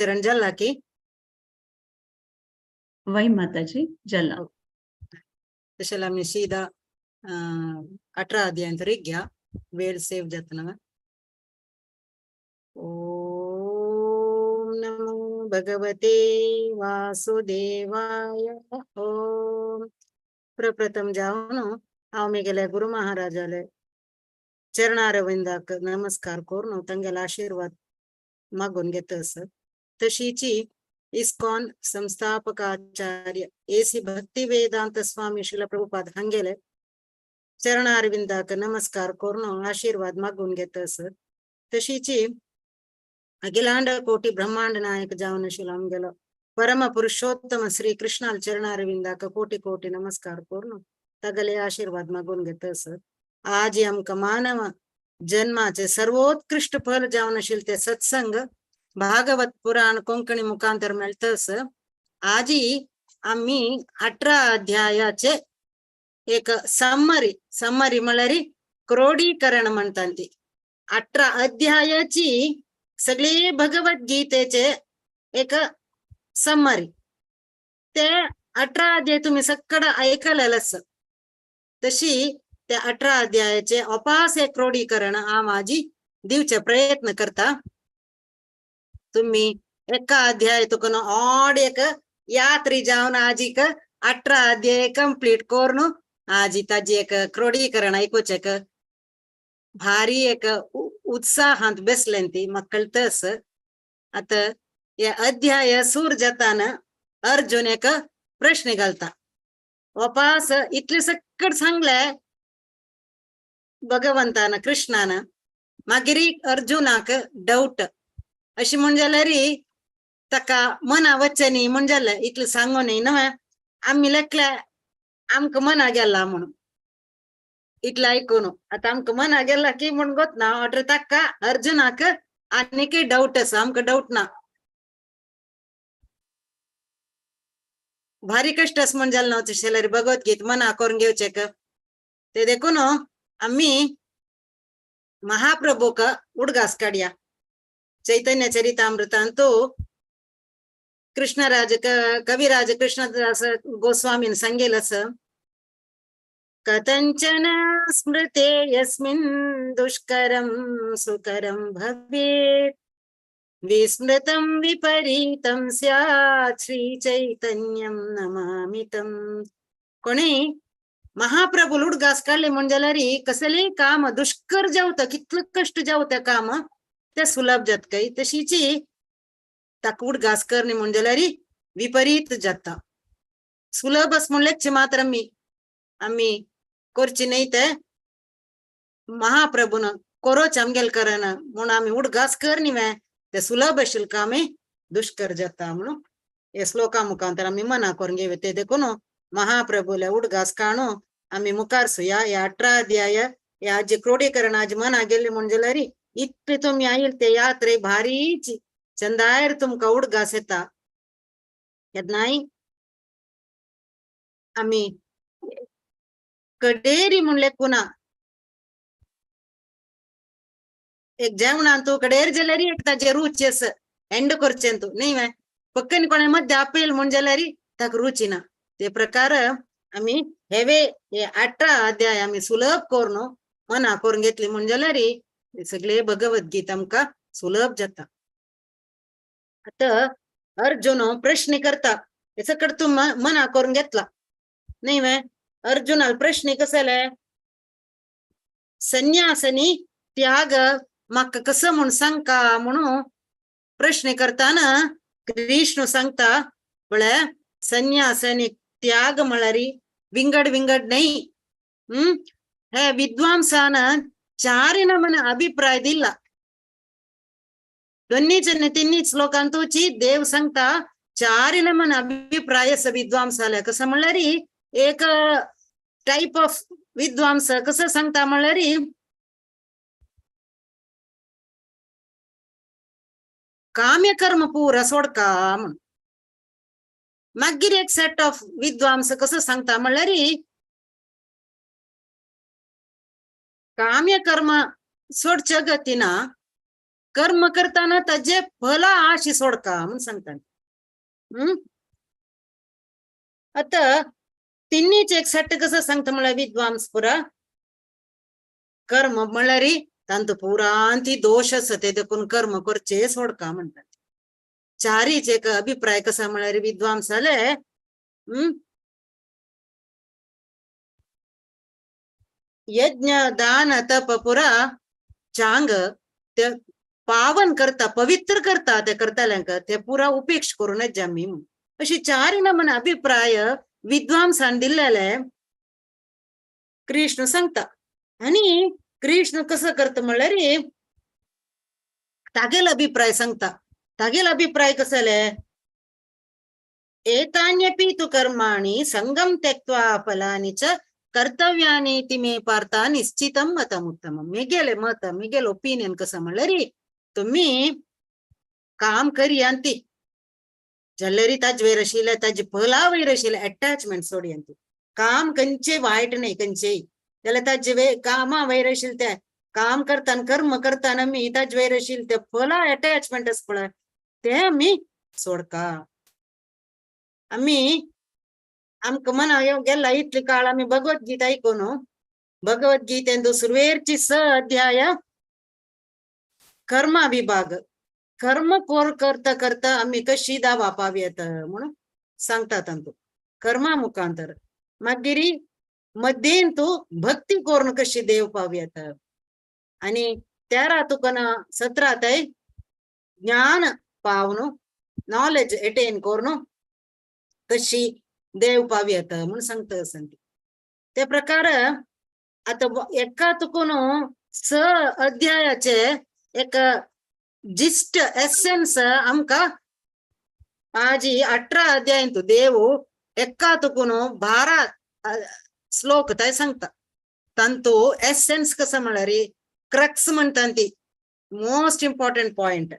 वितरण जाला की? वय माताजी जाला. तशें आमी सीधा 18 अध्यायांत घ्या, वेळ सेव जातना. ओम नमो भगवते वासुदेवाय. ओम. प्रप्रथम जावन हांव मेगेल्या गुरु महाराजाले चरणारविंदाक नमस्कार करून तांगेलो आशीर्वाद मागून घेतस. तशीची इस्कॉन संस्थापकाचार्य एसी भक्ती वेदांत स्वामी श्रील प्रभुपाद हांगेले चरणारविंदाक नमस्कार करून आशीर्वाद मागून घेतस. तशीची अखिलांड कोटी ब्रह्मांड नायक जावन आमगेलो परम पुरुषोत्तम श्री कृष्णाल चरणारविंदाक कोटी कोटी नमस्कार करून तगले आशीर्वाद मागून घेतस. आज आमकां मानव जन्माचे सर्वोत्कृष्ट फल जावन आशिल्लें ते सत्संग भागवत पुराण कोंकणी मुखांतर मेळतस. आजी आमी 18 अध्यायाचे एक सम्मरी, सम्मरी म्हळ्यार क्रोडीकरण म्हणटात ती. 18 अध्यायाची सगळे भगवद्गीतेचे एक सम्मरी. ते 18 अध्याय तुम्ही सगळं ऐकलेलंच. तशी त्या 18 अध्यायाचे अपास एक क्रोडीकरण हांव आजी दिवचे प्रयत्न करता. तुम्ही एका अध्याय तुका ऑड एक यात्री जावन आजीक 18 अध्याय कंप्लीट करून आजी ताजी एक क्रोडीकरण ऐकूचेक भारी एक उत्साहांत बेसलें ती म्हाका कळटस. आतां हे अध्याय सूर जाताना अर्जुन एक प्रश्न घालता. वापास इतले सकट सांगले भगवंतान कृष्णान, मागीर अर्जुनाक डाऊट अशी म्हण जाल्यार ताका मना वचनी न्ही म्हण जालें इतलें सांगू न्ही न्हय आमी लेखले आमकां मना गेला म्हणून इतलें आयकून आतां आमकां मना गेला की म्हण गोत ना ऑर्डर ताका अर्जुनाक आनीकय डाऊट आसा, आमकां डाऊट ना. भारी कश्ट आसा म्हण जालें ना तशें जाल्यार भगवद्गीत मना करून घेवचें ते देखून आमी महाप्रभूक उडगास काडया. चैतन्य चरितामृतांतु कृष्णराज कविराज कृष्णदास गोस्वामीन सांगेल असं, कथंचन स्मृते यस्मिन् दुष्करं सुकरं भवेत् विस्मृतं विपरीतं स्यात् श्री चैतन्यं नमामि तम्. कोणी महाप्रभू उडगास काडले म्हण जाल्यार कसलेय काम दुष्कर जावता, कितलं कष्ट जावता काम ते सुलभ जात काय. तशीची ताका उडगास करणे म्हण जाल्यार विपरीत जाता. सुलभ अस म्हणल्याच मात्र आमी आमी करची न्हय ते महाप्रभून कोरोच आमगेल करना म्हूण आमी उडगास करनी वे ते सुलभ आशिल्लें काम दुष्कर जाता म्हणून हे श्लोका मुखांतर आमी मना करून घेवया. ते देखून महाप्रभूले उडगास काणू आमी मुखार सुया. ह्या 18 अध्याय ह्या आजी क्रोडीकरण आज मना गेल्ली म्हण जाल्यार इतले तुमी आयल ते यात्रे भारीची चंदायर तुमकां उडगास येता. केन्नाय आमी कडेरी म्हणले पुना एक जेवणान तूं कडेर जाल्यार एक ताजे रुची आसा एंड करचें तूं न्ही वे पक्कन कोणा मध्य आपयल म्हण जाल्यार ताका रुची ना. ते प्रकार आमी हेवे हे 18 अध्याय आमी सुलभ करून मना करून घेतली म्हण जाल्यार सगळे भगवद्गीता आमकां सुलभ जाता. आतां अर्जुन प्रश्न करता, हेचो कडेन तूं मना करून घेतला न्ही वे. अर्जुनाल प्रश्न कसो जाले, संन्यासनी त्याग म्हाका कसो म्हूण सांगका म्हणून प्रश्न करताना कृष्ण सांगता पळय संन्यास आनी त्याग म्हळ्यार विंगड विंगड न्हय. हे विद्वांसान चार नमन अभिप्राय दिला. दोन्हीच आनी तिन्हीच लोकांतूची देव सांगता चार नमन अभिप्राय आसा विद्वांसाले. कसं म्हणल्यार एक टायप ऑफ विद्वांस कसं सांगता म्हणल्यार काम्यकर्म पुरा सोडका म्हणून. मागीर एक सेट ऑफ विद्वांस कसं सांगता म्हणल्यार काम्यकर्म सोडच्या गतीना कर्म करताना ताजे फला आशी सोडका म्हणून सांगतात. आता तिन्हीच एक सट्ट कसं सांगता म्हळ्यार विद्वांस पुरा कर्म म्हळ्यार तांतू पुरांती दोश आसा ते देखून कर्म करचे सोडका म्हणतात. चारीच एक अभिप्राय कसा म्हळ्यार विद्वांस जाले. यज्ञ दान तप पुरा चांग ते पावन करता पवित्र करता ते करताल्यांक ते पुरा उपेक्ष करूनच जामी अशी चारी नमन अभिप्राय विद्वांसान दिल्लेले कृष्ण सांगता. आणि कृष्ण कसं करता म्हणल्यार तागेल अभिप्राय सांगता. तागेल अभिप्राय कसले एतान्यपि तु कर्माणि संगम त्यक्त्वा फलानि च कर्तव्यानि ति मे पार्था निश्चितं मतमुत्तमं. मेगेले मत मेगेले ओपिनियन कसं म्हणल्यार तुम्ही काम करयांती जाल्यार ताज वयर आशिल्ले ताजे फला वयर आशिल्ले अटॅचमेंट सोडयांती. काम खंयचे वायट न्हय खंयचेय जाल्यार ताजे वे कामा वयर आशिल्ले ते काम करताना कर्म करताना आमी ताजे वयर आशिल्ले ते फला अटॅचमेंट आसा पळय ते आमी सोडका. आमी आमकां मना गेला इतले काळ आमी भगवद्गीता आयकून भगवद्गीतेन सुरवेरची 6 अध्याय कर्मा विभाग कर्म कोर करता करता आमी कशी दावा पावयत म्हणून सांगता तांतू कर्मा मुखांतर. मागीर मध्येन तू भक्ती करून कशी देव पावयत आणि 13 तुका 17 तय ज्ञान पावनु नॉलेज एटेन करून कशी देव पावयत म्हणून सांगता संती. ते प्रकार आता एका तुकून 6 अध्यायाचे एक जिस्ट एसेन्स आमकां आजी 18 अध्यायंतु देव एका तुकून 12 श्लोक तय सांगता. तांतू एसेन्स कसं म्हळ्यार क्रक्स म्हणटा ती मोस्ट इम्पॉर्टंट पॉइंट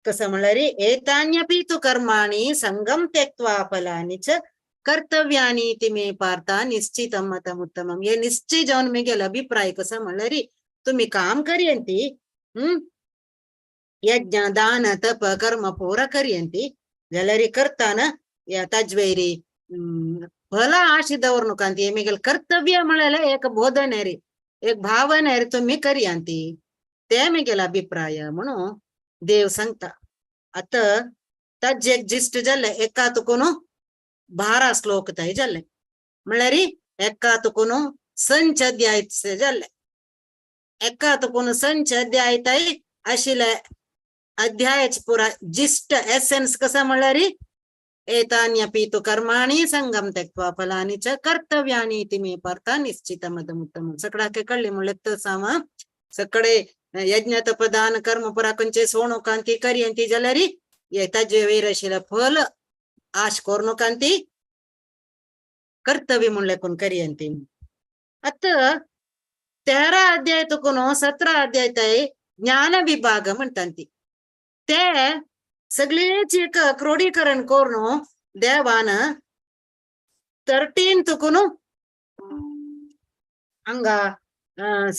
कसं म्हळ्यार एतान्यपि तु कर्माणि संगम त्यक्त्वा फलानि च कर्तव्यानि ति मे पार्था निश्चितं मतमुत्तमं. हे निश्चय जावन मेगेलो अभिप्राय कसं म्हळ्यार तुम्ही काम करयंती यज्ञ दान तप कर्म पुरा करयंती जाल्यार करताना ताजवैरी फला आशी दवरनुकांती मेगेल कर्तव्य म्हळ्यार एक बोधन रे एक भावना रे तुम्ही करयांती ते मेगेल अभिप्राय म्हणून देव सांगता. आता ताजे एक जिस्ट जाले एका तुकून 12 श्लोक तय जाले म्हळ्यार एका तुकून संच अध्याय जाले एका तुकून संच अध्याय तय आशिल्ले अध्यायाचे पुरा जिस्ट एसेन्स कसा म्हळ्यार एतान्यपि तु कर्माणि संगम त्यक्त्वा फलानि च कर्तव्यानि इति मे पार्थ निश्चितं मतमुत्तमं. सगळ्याक कळ्ळें म्हणल्यार तसां सगळे यज्ञ तपदान कर्म पुरा खंयचे सोणू कांती करयंती जाल्यार ताजे वयर आशिल्लें फल आश करू कांती कर्तव्य म्हणलें कोण करयंती. आतां 13 अध्याय तुकून 17 अध्याय तय ज्ञान विभाग म्हणटा ती ते सगळेच एक क्रोडीकरण करून देवान 13 तुकून हांगा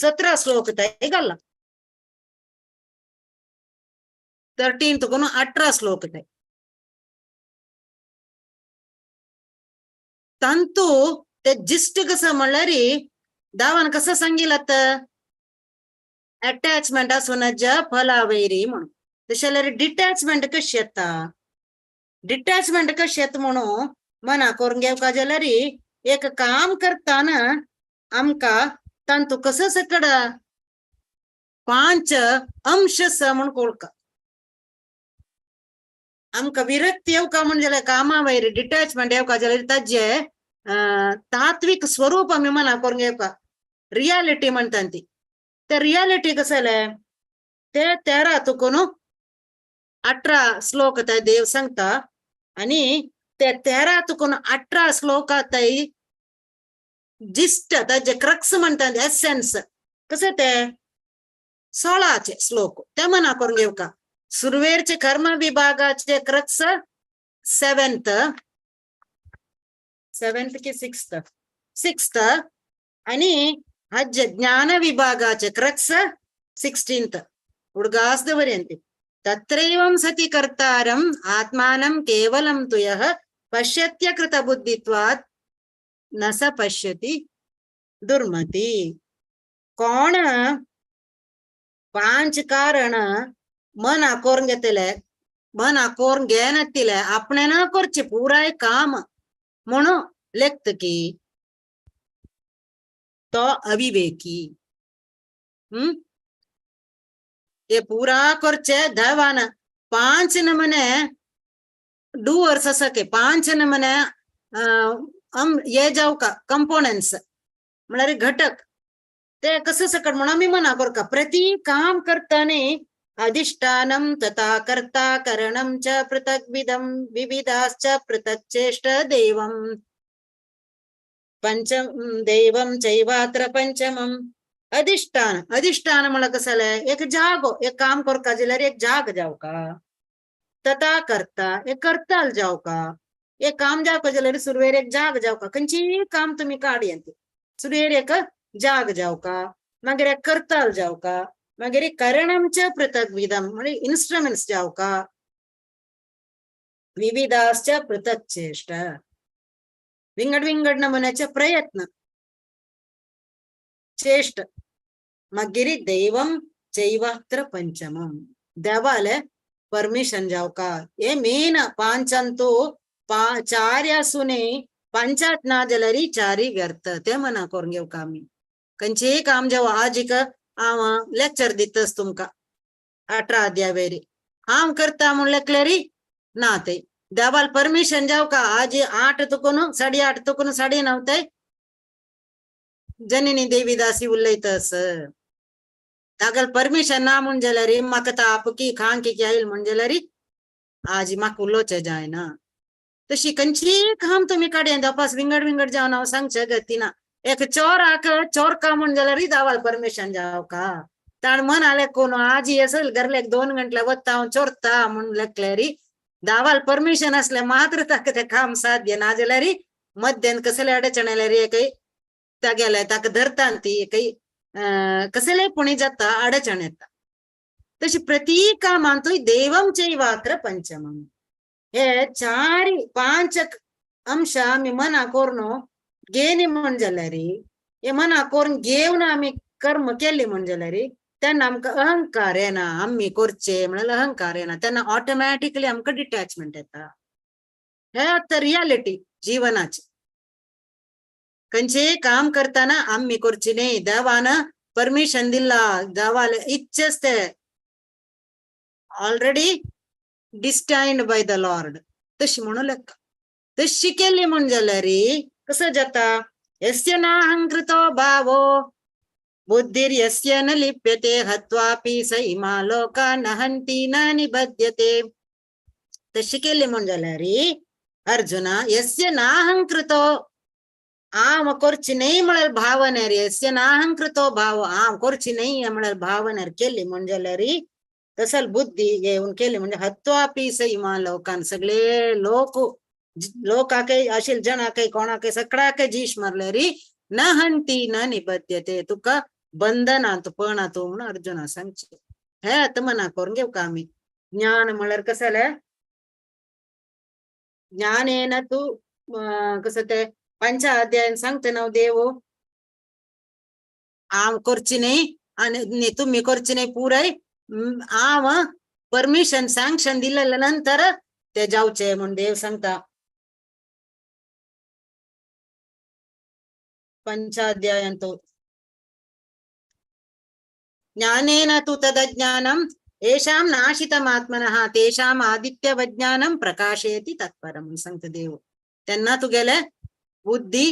17 श्लोक तय घाला 13 तुकून 18 श्लोक तय. तांतू ते जिस्ट कसं म्हणल्यार दावान कसं सांगितलं आतां अटॅचमेंट आसून ज्या फला वैरी म्हणून तशें जाल्यार डिटॅचमेंट कशी येता डिटॅचमेंट कशी येता म्हणून मना करून घेवका जाल्यार एक काम करताना आमकां तांतू कसं सकड 5 अंश आसा म्हूण कळका. आमकां विरक्ती येवका म्हण जाल्यार कामा वयर डिटॅचमेंट येवका जाल्यार ताजे तात्विक स्वरूप आमी मना करून घेवका रियालिटी म्हणटा ती. ते रियालिटी कसं जालें ते 13 तुकून 18 श्लोक ते देव सांगता आणि ते 13 तुकून 18 श्लोकात तय जिस्ट ताजे क्रक्स म्हणटा एसेन्स कसं ते 16 श्लोक ते मना करून घेवका. सुरवेरचे कर्म विभागाचे क्रक्स 7th की 6th आणि हाजे ज्ञान विभागाचे क्रक्स 16th. उडगास दवरयंती. तत्रैवं सति कर्तारम् आत्मानं केवलं तु यः पश्यत्य कृतबुद्धित्वात् न स पश्यति दुर्मती. कोण पांच कारण मना करून घेतले, मना करून घेनातिले आपणे ना करचे पुराय काम म्हणून लेखत की तो अविवेकी. ते पुरा करचे देवान पांच नमने डूअर्स आसा पांच नमने ये जावं का कंपोनंट्स म्हळ्यार घटक ते कसं सकट म्हणून आमी मना करका. प्रति काम करताना अधिष्ठानं तथा कर्ता करणं च पृथग्विधं विविधाश्च पृथक् चेष्ट देवं पंचम देवं चैवात्र पंचमं. अधिष्ठान अधिष्ठान म्हळ्यार कसं जालें एक जागो, एक काम करका जाल्यार एक जाग जावका. तथा कर्ता एक कर्ताल जावका. एक काम जावका जाल्यार सुरवेर एक जाग जावका. खंयचीय काम तुमी काडयेंत सुरवेर एक जाग जावका, मागीर एक कर्ताल जावका, मागीर करणं च पृथग्विधं म्हणजे इन्स्ट्रुमेंट्स जावका. विविधाश्च पृथक् चेष्ट विंगड विंगड नमुन्याचे प्रयत्न चेष्ट. मागीर दैवं चैवात्र पंचमं देवाले परमिशन जावका. हे मेन पांचांतू चार आसूनय पंचात ना जाल्यार चारी व्यर्थ. ते मना करून घेवका आमी. खंयचेय काम जावं आज एक हांव लेक्चर दितस तुमकां 18 अध्यावेरी हांव करता म्हूण लेखल्यारी ना ते देवाल परमिशन जावका. आज 8 तुकून 8:30 तुकून 9:30 ते जननी देवीदासी उलयतस. तागल परमिशन ना म्हूण जाल्यार म्हाका ताप की खांकी की आयल म्हूण जाल्यार आज म्हाका उलोवचें जायना. तशी खंयचीय काम तुमी काडयेन तपास विंगड विंगड जावन हांव सांगचें गती ना. एक चोराक चोरका म्हूण जाल्यार दावाल परमिशन जावका. ताण म्हणाले कोण आजी असेल घरलेक 2 घंटले वता हांव चोरता म्हूण लेखल्यारी दावाल परमिशन असले मात्र ताका तें काम साध्य ना जाल्यार मध्यान कसले अडचण आयल्यार एकय तागेले ताका धरता ती एकय कसले पुणी जाता अडचण येता. तशी प्रति कामांतूय देवम चैवात्र पंचमम हे चार पांच अंश आमी मना करून घेनी म्हण जाल्यार हे मना करून घेवन आमी कर्म केली म्हण जाल्यार तेन्ना आमकां अहंकार येना. आमी करचे म्हळ्यार अहंकार येना, तेन्ना ऑटोमॅटिकली आमकां डिटॅचमेंट येता. हे आतां रियालिटी जीवनाची. खंयचेय काम करतना आमी करची न्ही, देवान परमिशन दिला, देवाले इच्छेच ते already destined by the lord तशी म्हणून लेखा. तशी केली म्हण जाल्यार कसं जाता यस्य नाहंकृतो भावो बुद्धिर् यस्य न लिप्यते हत्वापि स इमा लोका न हन्ति न निबध्यते. तशी केली म्हण जाल्यार अर्जुना यस्य नाहंकृतो हांव करची न्ही म्हळ्यार भावनेर यस्य नाहंकृतो भाव हांव करची न्ही म्हळ्यार भावनेर केली म्हण जाल्यार तसल बुद्धी घेवन केली म्हणजे हत्वापी स इमा लोकान सगळे लोक लोकाकय अशील जणाकय कोणाकय सगळ्याकय जीश मारल्यारी न हंती न निबध्यते तुका बंधनांत पणा तूं म्हणून अर्जुना सांगचे. हे आतां मना करून घेवका आमी. ज्ञान म्हळ्यार कसं जालें ज्ञानेन तूं कसं ते पंच अध्यायान सांगता न्हू देव हांव करची न्ही आनी तुमी करची न्ही पुराय हांव परमिशन सँक्शन दिलेल्या नंतर ते जावचे म्हूण देव सांगता. पंचाध्यायांत ज्ञानेन तु तदज्ञानं येषां नाशितमात्मनः तेषाम् आदित्यवज्ञानं प्रकाशयति तत्परं म्हणून सांगता देव. तेन्ना तुगेले बुद्धी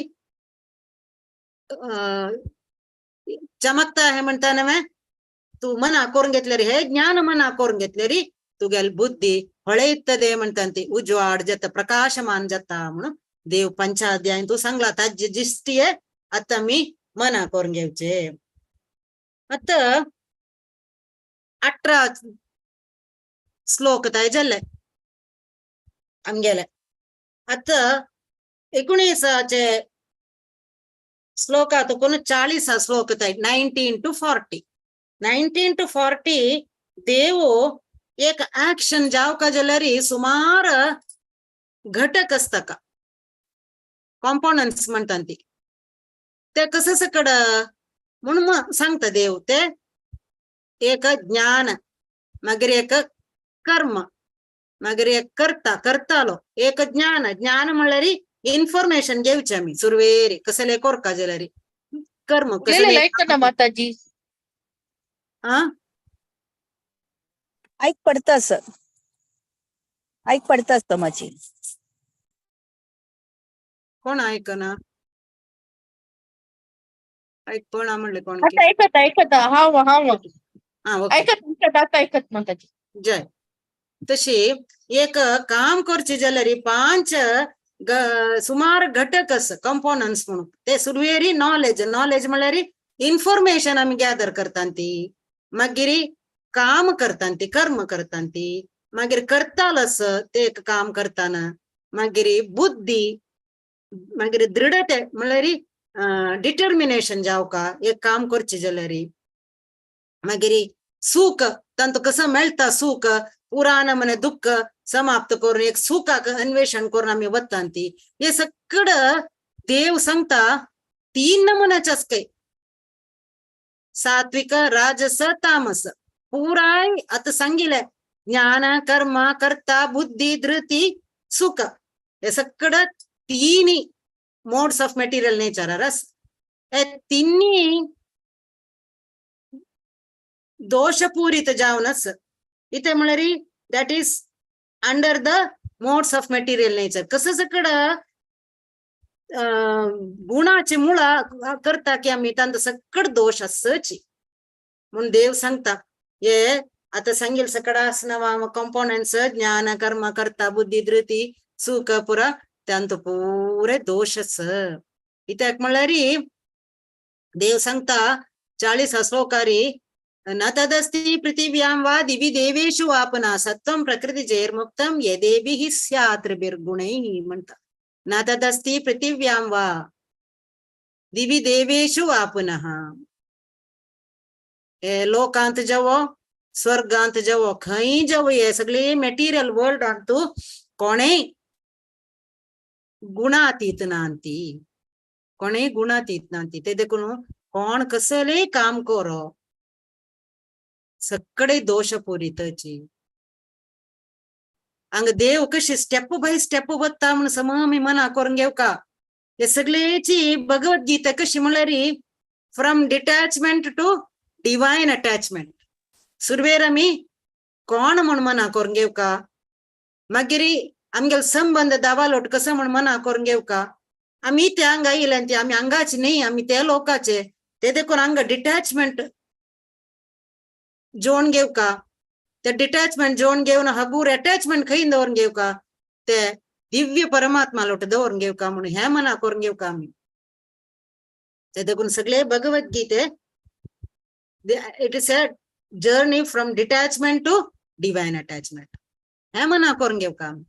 चमकता हे म्हणटा न्हय तूं मना करून घेतल्यार हे ज्ञान मना करून घेतल्यार तुगेली बुद्धी हळयतले म्हणटा ती उजवाड जाता प्रकाशमान जाता म्हणून देव पंचाध्यायान तूं सांगला. ताजी जिश्टी आतां आमी मना करून घेवचे. आतां 18 श्लोक तयार जाल्ले आमगेले. आतां 19 श्लोकात कोण 40 श्लोक तयार 19 to 40. 19 to 40 देव एक ऍक्शन जावका जाल्यार सुमार घटक आसता का, कॉम्पोनंट्स म्हणटात ती. ते कसं सकड म्हणून सांगता देव, ते एक ज्ञान, मागीर एक कर्म, मागीर एक करता करतालो, एक ज्ञान. ज्ञान म्हणल्यार इन्फॉर्मेशन घेवचे आमी सुरवेरी कसले कोरका जाल्यार. कर्म कसले ऐकना माताजी. हा ऐक पडता सर, ऐक पडता असतं माझी. कोण ऐकना? ऐक पण म्हणले कोण? आता ऐकत ऐकत हा हा. हा ओके. ऐकत ऐकत आता ऐकत माताजी. जय. तशी एक काम करचे जाल्यार पांच सुमार घटक आसा, कंपोनंट्स म्हणून. ते सुरवेरी नॉलेज, नॉलेज म्हणल्यार इन्फॉर्मेशन आमी गॅदर करता ती, मागीर काम करता ती, कर्म करता ती, मागीर करताल आस ते एक काम करताना, मागीर बुद्धी, मागीर दृढते म्हणल्यार डिटर्मिनेशन जावका एक काम करचे जाल्यार, मागीर सुख तांतू कसं मेळटा सुख, पुराण म्हणे दुःख समाप्त करून एक सुखाक अन्वेषण करून आमी वता ती. हे सगळं देव सांगता तीन नमुन्याचे आसता, सात्विक राजस तामस. पुराय आता सांगितले ज्ञान कर्म कर्ता बुद्धी धृती सुख, हे सगळं तिन्ही मोड्स ऑफ मटेरियल नेचर आस. हे तिन्ही दोषपूरित जावनच इथे म्हणल्यार that is under the modes of material nature. कसं सगळं गुणाचे मुळा करता की आमी तांचो सगळं दोश आसची म्हणून देव सांगता. हे आता सांगेल सगळं आसना कंपोनंट्स ज्ञान कर्म कर्ता बुद्धी धृती सुख पुरा तांचो पुरे दोश आस. कित्याक म्हणल्यार देव सांगता 40 श्लोकारी, न तदस्ति पृथिव्यां वा दिवि देवेषु वापना सत्वं प्रकृतिजैर्मुक्तं यदेभिः स्यात् त्रिभिर्गुणैः म्हणता. न तदस्ति पृथिव्यां वा दिवि देवेषु वापुनः. हे लोकांत जावो स्वर्गांत जावो खंय जावो हे सगळे मटेरियल वर्ल्डांत कोणेय गुणातीत नांती, कोणेय गुणातीत नांती. ते देखून कोण कसलेय काम करो सगळे दोषपूरितची. हांगा देव कशी स्टेप बाय स्टेप वता म्हण सम आमी मना करून घेवका. हे सगळेची भगवद्गीता कशी म्हणल्यार from detachment to divine attachment. सुरवेर आमी कोण म्हण मना करून घेवका, मागीर आमगेलो संबंद दावालोट कसो म्हण मना करून घेवका. आमी ते हांगा येयले ते आमी हांगाचे न्ही, आमी ते लोकाचे, ते देखून हांगा डिटॅचमेंट जोड घेवका. ते डिटॅचमेंट जोड घेवन हगूर अटॅचमेंट खंय दवरून घेवका, ते दिव्य परमात्मा लोट दवरून घेवका म्हणून हे मना करून घेवका आमी. ते देखून सगळे भगवद्गीते it is a journey from detachment to divine attachment. हे मना करून घेवका आमी.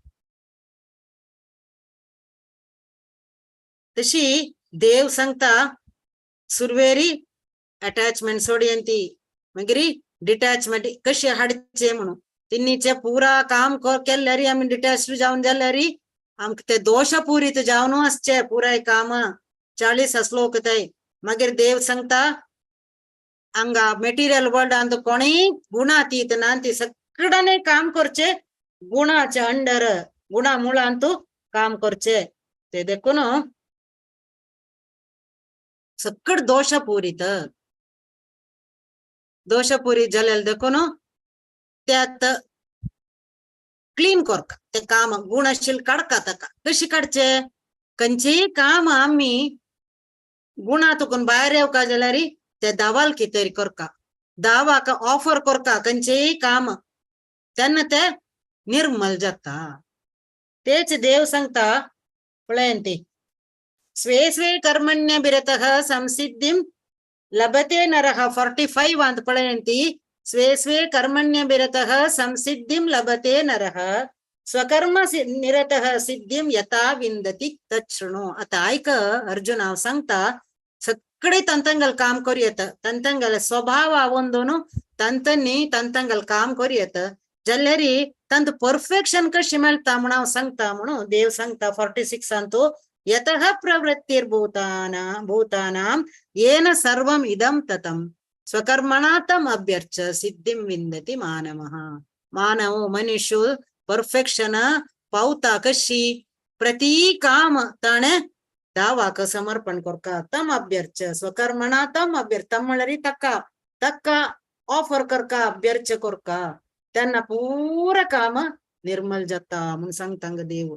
तशी देव सांगता सुरवेरी अटॅचमेंट सोडयन ती, मागीर डिटॅचमेंट कशी हाडचे म्हणून तिन्हीचे पुरा काम केल्यारी आमी डिटॅच जावन जाल्यारी आमकां ते दोशपुरीत जावन आसचे पुराय काम. 40 श्लोक ते. मागीर देव सांगता हांगा मटेरियल वर्ल्डांत कोणीय गुणातीत ना ती सगळ्यांनी काम करचे गुणाचे अंडर, गुणा मुळांत काम करचे. ते देखून सगळं दोशपुरीत, दोशपुरीत जाल्यार देखून त्यात क्लीन करका ते काम, गुण आशिल्ले काडका ताका. कशी काडचे? खंयचेय काम आमी गुणा तुकून भायर येवका जाल्यार ते दावाल कितें तरी करका, दावाक ऑफर करका खंयचेय काम, तेन्ना ते निर्मल जाता. तेच देव सांगता पळयन ती स्वे स्वे कर्मण्य बिरतः संसिद्धिं लभते नरः. 45 अंत पळयन ती स्वे स्वे कर्मण्य बिरतः संसिद्धिं लभते नरः स्वकर्म निरतः सिद्धिं यथा विन्दति तच्छृणु. आता ऐक अर्जुन हांव सांगता सगळं सगळे तंतंगल काम करू येता, तंतंगल स्वभाव आवंदून तंतनी तंतंगल काम करू येता. जाल्यार तंत परफेक्शन कशी मेळटा म्हूण हांव सांगता म्हणून देव सांगता 46 अंतु यतः प्रवृत्तिर्भूतानां भूतानां येन सर्वम् इदं ततं स्वकर्मणा तम् अभ्यर्च सिद्धिं विन्दति मानवः. मानव मनुष्य परफेक्शन पावता कशी प्रति काम ताणें दावाक समर्पण करका तम अभ्यर्च स्वकर्मणा तम अभ्यर्च तम म्हणल्यार तक्का तक्का ऑफर करका अभ्यर्च करका त्यांना पुरा काम निर्मल जाता म्हणून सांगता हांगा देव.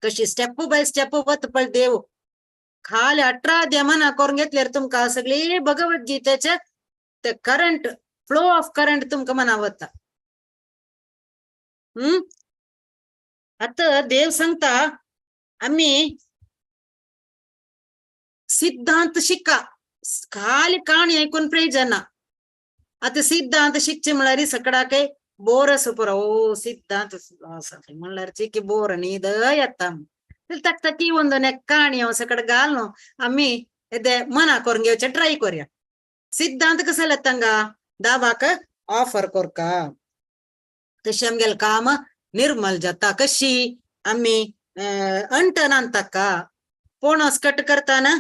कशी स्टेप बाय स्टेप वत पळ देव खाली 18 ध्यमना करून घेतल्यार तुमकां सगळी भगवद्गीतेचे ते करंट फ्लो ऑफ करंट तुमकां मना वता. आता देव सांगता आम्ही सिद्धांत शिका, खाली काणी ऐकून प्रयोजन ना. आता सिद्धांत शिकचे म्हळ्यार सगळ्याक बोर आसा पुरो. ओ सिद्धांत म्हणल्यार चिकी बोर न्हीद येता. तक ಒಂದು काणी हांव सगळं घाल न्हू आमी येदे मना करून घेवचें ट्राय करूया. सिद्धांत कसो येता दावाक ऑफर करका तशें आमगेलें काम निर्मल जाता. कशी आमी अंटनान ताका पणस कट करताना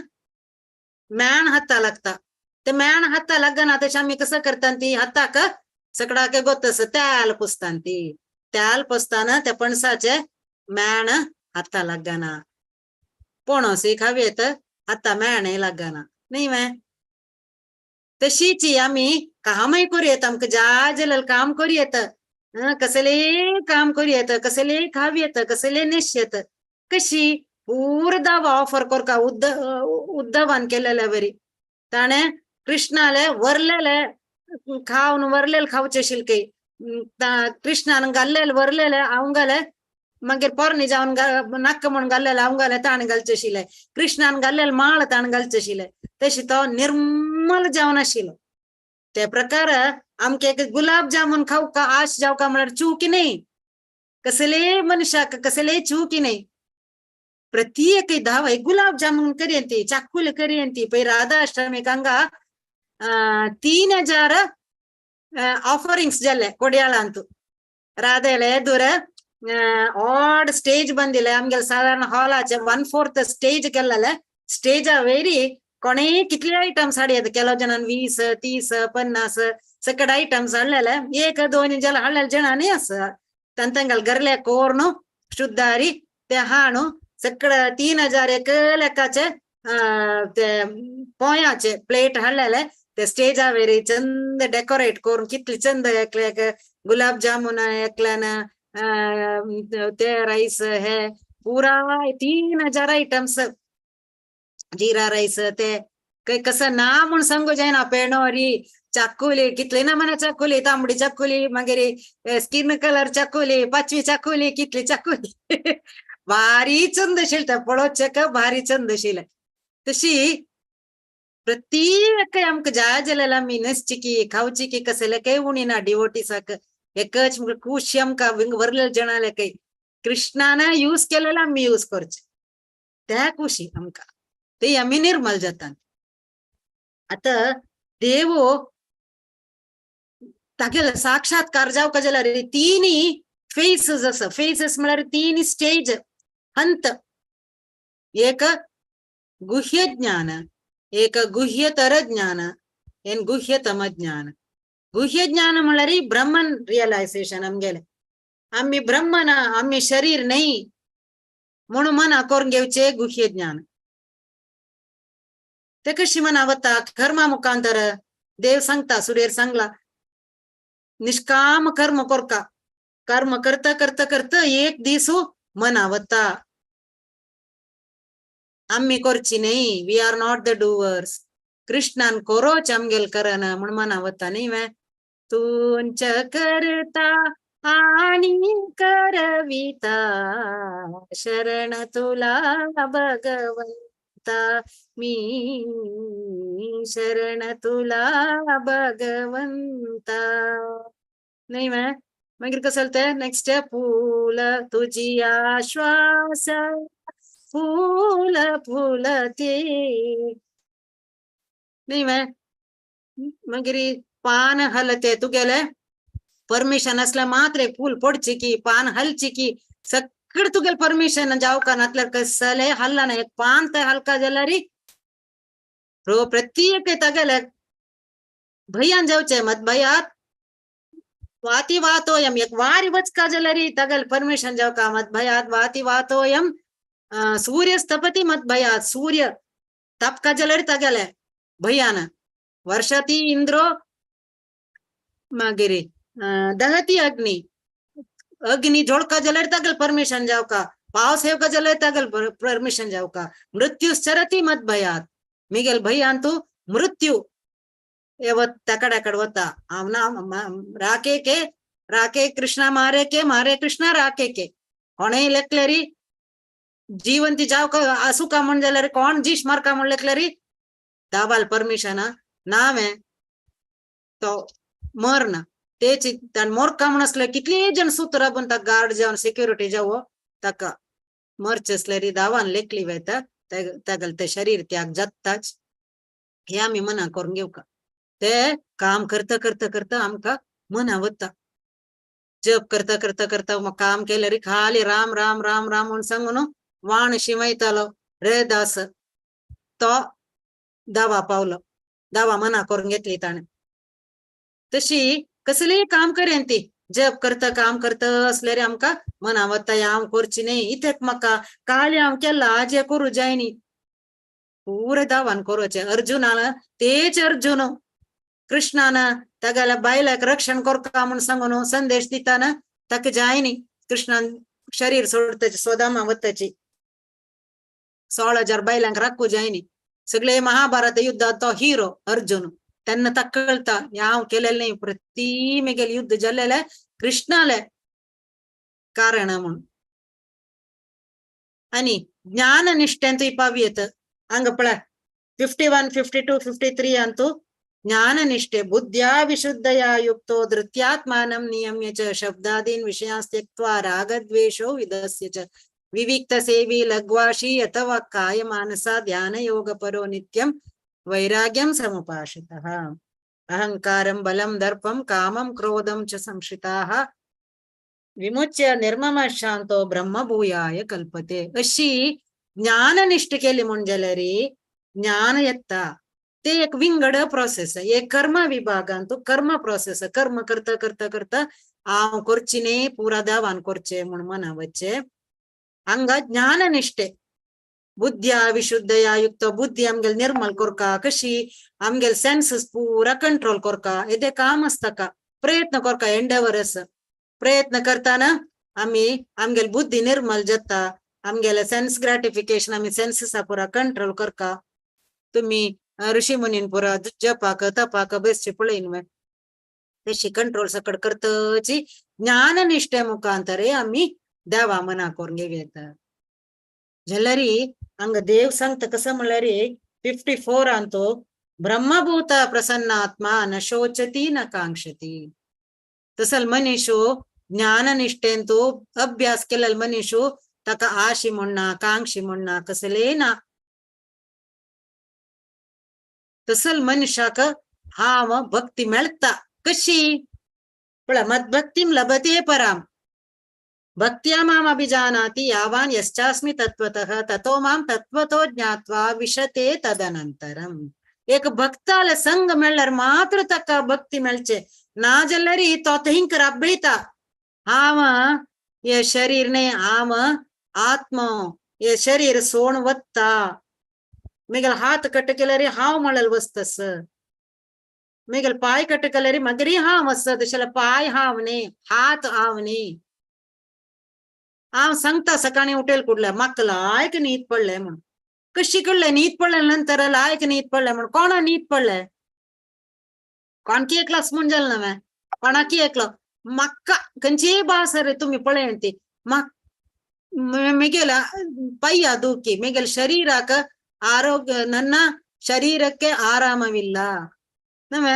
म्याण हाता लागता, ते म्याण हाता लागना तशें आमी कसं करता ती हाताक सगळ्याक गोतस तेल पुसता, ती तेल पुसताना त्या पणसाचे म्याण हाता लागना, पणस खावयेत हाता म्याणय लागना न्ही वे. तशीच आमी कामय करूं आमकां जाय जाल्यार काम करूं येता, कसलेय काम करूं येता, कसलेय खावं येता, कसलेय न्हेस येता. कशी पूर दावा ऑफर करका उद्धवान केलेले बरी ताणें कृष्णाले वरलेले खावन वरलेले खावचे आशिल्ले काही कृष्णान घाल्लेले वरलेले अवंगाले मागीर पोरणी जावन नाक्क म्हूण घाल्लेले अवंगाले ताणें घालचे आशिल्ले, कृष्णान घाल्लेले माळ ताणें घालचे आशिल्ले. तशें तो निर्मल जावन आशिल्लो. ते प्रकार आमकां एक गुलाब जामुन खावका आश जावका म्हळ्यार चूक न्ही, कसलेय मनशाक कसलेय चूक न्ही. प्रत्येक धाव एक गुलाब जामुन करयंती चाकुल करयंती. पळय राधाष्टमीक हांगा 3000 ऑफरिंग्स जाले कोडयाळांत. राधेले एदूर ऑड स्टेज ಬಂದಿಲ್ಲ आमगेले सादारण हॉलाचे 1/4 स्टेज केल्लेले. स्टेजा वयरी कोणेय कितले आयटम्स हाडयेत, ಕೆಲವು जणान 20 30 50 सगळे आयटम्स हाडलेले. 1 2 जण हाडलेले जणांनी आसा ತಂತಂಗಲ್ ಗರ್ಲೆ ಕೋರ್ನು शुद्धारी ते हाणू सगळे 3000 एक लेखाचे ते पोंयाचे प्लेट हाडलेले. ते स्टेजा वयरी चंद डेकोरेट करून कितले चंद एकल्याक गुलाब जामुन एकल्यान ते राईस हे पुरा 3000 आयटम्स जिरा राईस ते काही कसं ना म्हूण सांगू जायना. पेणोरी चाकुली कितली ना म्हणा चाकुली, तांबडी चाकुली, मागीर स्किन कलर चाकुली, पाचवी चाकुली, कितली चाकुली भारी चंद आशिल्लें पळोवचें भारी चंद आशिल्लें. तशी प्रत्येक आमकां जाय जाल्यार आमी न्हेसची की खावची की कसले काही उणी ना डिवोटीसाक एकच खुशी आमकां वरले जणाले काही कृष्णान यूज केलेले आमी यूज करचे त्या खुशी आमकां ते आमी निर्मल जाता. आतां देव तागेले साक्षात्कार जावका जाल्यार तिनी फेसेस आसा. फेसेस म्हळ्यार 3 स्टेज हंत. एक गुह्य ज्ञान, एक गुह्यतर ज्ञान एन गुह्यतम ज्ञान. गुह्य ज्ञान म्हळ्यार ब्रह्मन रियलायझेशन आमगेले आमी ब्रह्मन आमी शरीर न्ही म्हणून मना करून घेवचे गुह्य ज्ञान. ते कशी मना वता कर्मा मुखांतर. देव सांगता सुरेर सांगला निष्काम कर्म करका, कर्म करता करता करता एक दीस मना वता आमी करची न्ही, we are not the doers, कृष्णान कोरोच आमगेल करना म्हूण मना वता न्ही वे. तुंच करता आणि करविता शरण तुला भगवंता मी शरण तुला भगवंता नाही वे. मागीर कसं ते नेक्स्ट फूल तुझी आश्वास फूल फुलते न्ही वे मागीर पान हलते तुगेले परमिशन असल्यार मात्र एक फूल पडची की पान हलची की सगळं तुगेले परमिशन जावका नातल्यार कसले हल्ला ना, एक पान तर हलका जाल्यार प्रत्येक तगेले भयान जावचे मत भयात वाती वातोयम एक वारी वचका जाल्यार तगेले परमिशन जावका मत भयात वाती वातोयम सूर्यस्तपती मत भयात सूर्य तपका जाल्यार तगेले भयान वर्षती इंद्रो मागीर दहती अग्नी अग्नी जोडका जाल्यार तगेले परमिशन जावका पावस येवका जाल्यार तगेले परमिशन जावका मृत्युश्चरती मत भयात मिगेल भयान तू मृत्यू तकड वता हांव ना राके के राके कृष्णा मारे के मारे कृष्णा राके के कोणेय लेखलेरी जिवंती जावका आसुका म्हण जाल्यार कोण जीश मारका म्हण लेखलेरी दाबाल परमिशन नावे तो मरना तेच ताण मोरका म्हण आसले कितले जण सूत्र पण ताका गार्ड जावन सिक्युरिटी जावो ताका मरचे आसल्यार दावान लेखली वयता तागेले ते शरीर त्याग जाताच. हे आमी मना करून घेवका. ते काम करता करता करता आमकां मना वता. जप करता करता करता काम केल्यार खाली राम राम राम राम म्हूण सांगून वाण शिवयतालो रे दास तो दावा पावलो, दावा मना करून घेतली ताणें. तशी कसलीय काम करेन ती जप करता काम करता असल्यार आमकां मना वता हांव करची न्ही इतक म्हाका काल हांव केला आज हें करूं जाय न्ही पुरे दावान करूचें. अर्जुनान तेच अर्जुन कृष्णान तागेल्या बायलाक रक्षण करता म्हूण सांगून संदेश दिताना ताका जाय न्ही कृष्णान शरीर सोडताची स्वदामा वताची 16,000 बायलांक राखू जाय न्ही. सगळे महाभारत युद्धात तो हिरो अर्जुन तेन्ना ताका कळटा हांव केलेलें न्ही प्रति मेगेलें युद्ध जाल्लेलें कृष्णालें कारण म्हूण. आनी ज्ञाननिष्ठेंतूय पावयेत हांगा पळय 51 52 53 अंतू ज्ञाननिष्ठे बुद्ध्या विशुद्धया युक्तो धृत्यात्मानं नियम्य च शब्दादीन विषयांस् त्यक्त्वा रागद्वेषो विदस्य च विविक्त सेवी लघ्वाशी अथवा काय मानसा ध्यान योग परो नित्यं वैराग्यं समुपाश्रितः अहंकारं बलं दर्पं कामं क्रोधं च संश्रिताः विमुच्य निर्मम शांतो ब्रह्मभूयाय कल्पते. अशी ज्ञाननिष्ठ केली म्हूण जाल्यार ज्ञान येता. ते एक विंगड प्रोसेस, एक कर्म विभागान तो कर्म प्रोसेस. कर्म करता करता करता हांव करची न्ही पुरा देवान करचें म्हूण मना वचचें. हांगा ज्ञाननिष्ठे बुद्ध्या विशुद्धया युक्त बुद्धी आमगेले निर्मल करका कशी आमगेले सेन्सीस पुरा कंट्रोल करका येदे काम आसता का प्रयत्न करका एंडेवर आसा. प्रयत्न करताना आमी आमगेले बुद्धी निर्मल जाता आमगेले सेन्स ग्रॅटिफिकेशन आमी सेन्सिसा पुरा कंट्रोल करका. तुमी ऋषी मुनीन पुरा जपाक तपाक बेसचे पळयन न्हय तशी कंट्रोल सकट करतची ज्ञाननिष्ठे मुखांतरे आमी देवा मना करून घेवया. जाल्यार हांगा देव सांगता कसं म्हणल्यार 54 अंतो ब्रह्मभूत प्रसन्नात्मा न शोचती न कांक्षती. तसल मनीषो ज्ञाननिष्ठेन तो अभ्यास केलेलो मनीषो ताका आशी म्हण ना कांक्षी म्हण ना कसले ना. तसल मनशाक हांव भक्ती मेळटा कशी पळय मद्भक्तीं लभते पराम भक्त्या माम अभिजानाति यावान यश्चास्मि तत्त्वतः ततो मां तत्त्वतो ज्ञात्वा विशते तदनंतरम. एक भक्ताले संग मेळ्ळ्यार मात्र ताका भक्ती मेळचे ना जाल्यार तो थंयकर अब्बळिता हांव हे शरीर न्ही हांव आत्मो हे शरीर सोण वत्ता मेगेले हात कट केल्यार हांव म्हणलें वस्तस मेगेले पाय कट केल्यार मागीर हांव आसत तशें जाल्यार पाय हांव न्ही हात हांव न्ही. हांव सांगता सकाळी उठेल कुडल्या म्हाका लायक न्हीद पडलें म्हूण कशी कडले न्हीद पडले नंतर लायक न्हीद पडलें म्हूण कोणा न्हीद पडले कोणकी एकलोच म्हूण जालें ना हांवें कोणाकी एकलो म्हाका खंयचीय भास रे तुमी पळय ती मेगेल्या ಪಯ್ಯ ದೂಕಿ ಮೇಗಲ್ ಶರೀರಕ ಆರೋಗ್ಯ ನನ್ನ ಶರೀರಕ್ಕೆ ಆರಾಮವಿಲ್ಲ ನಮೆ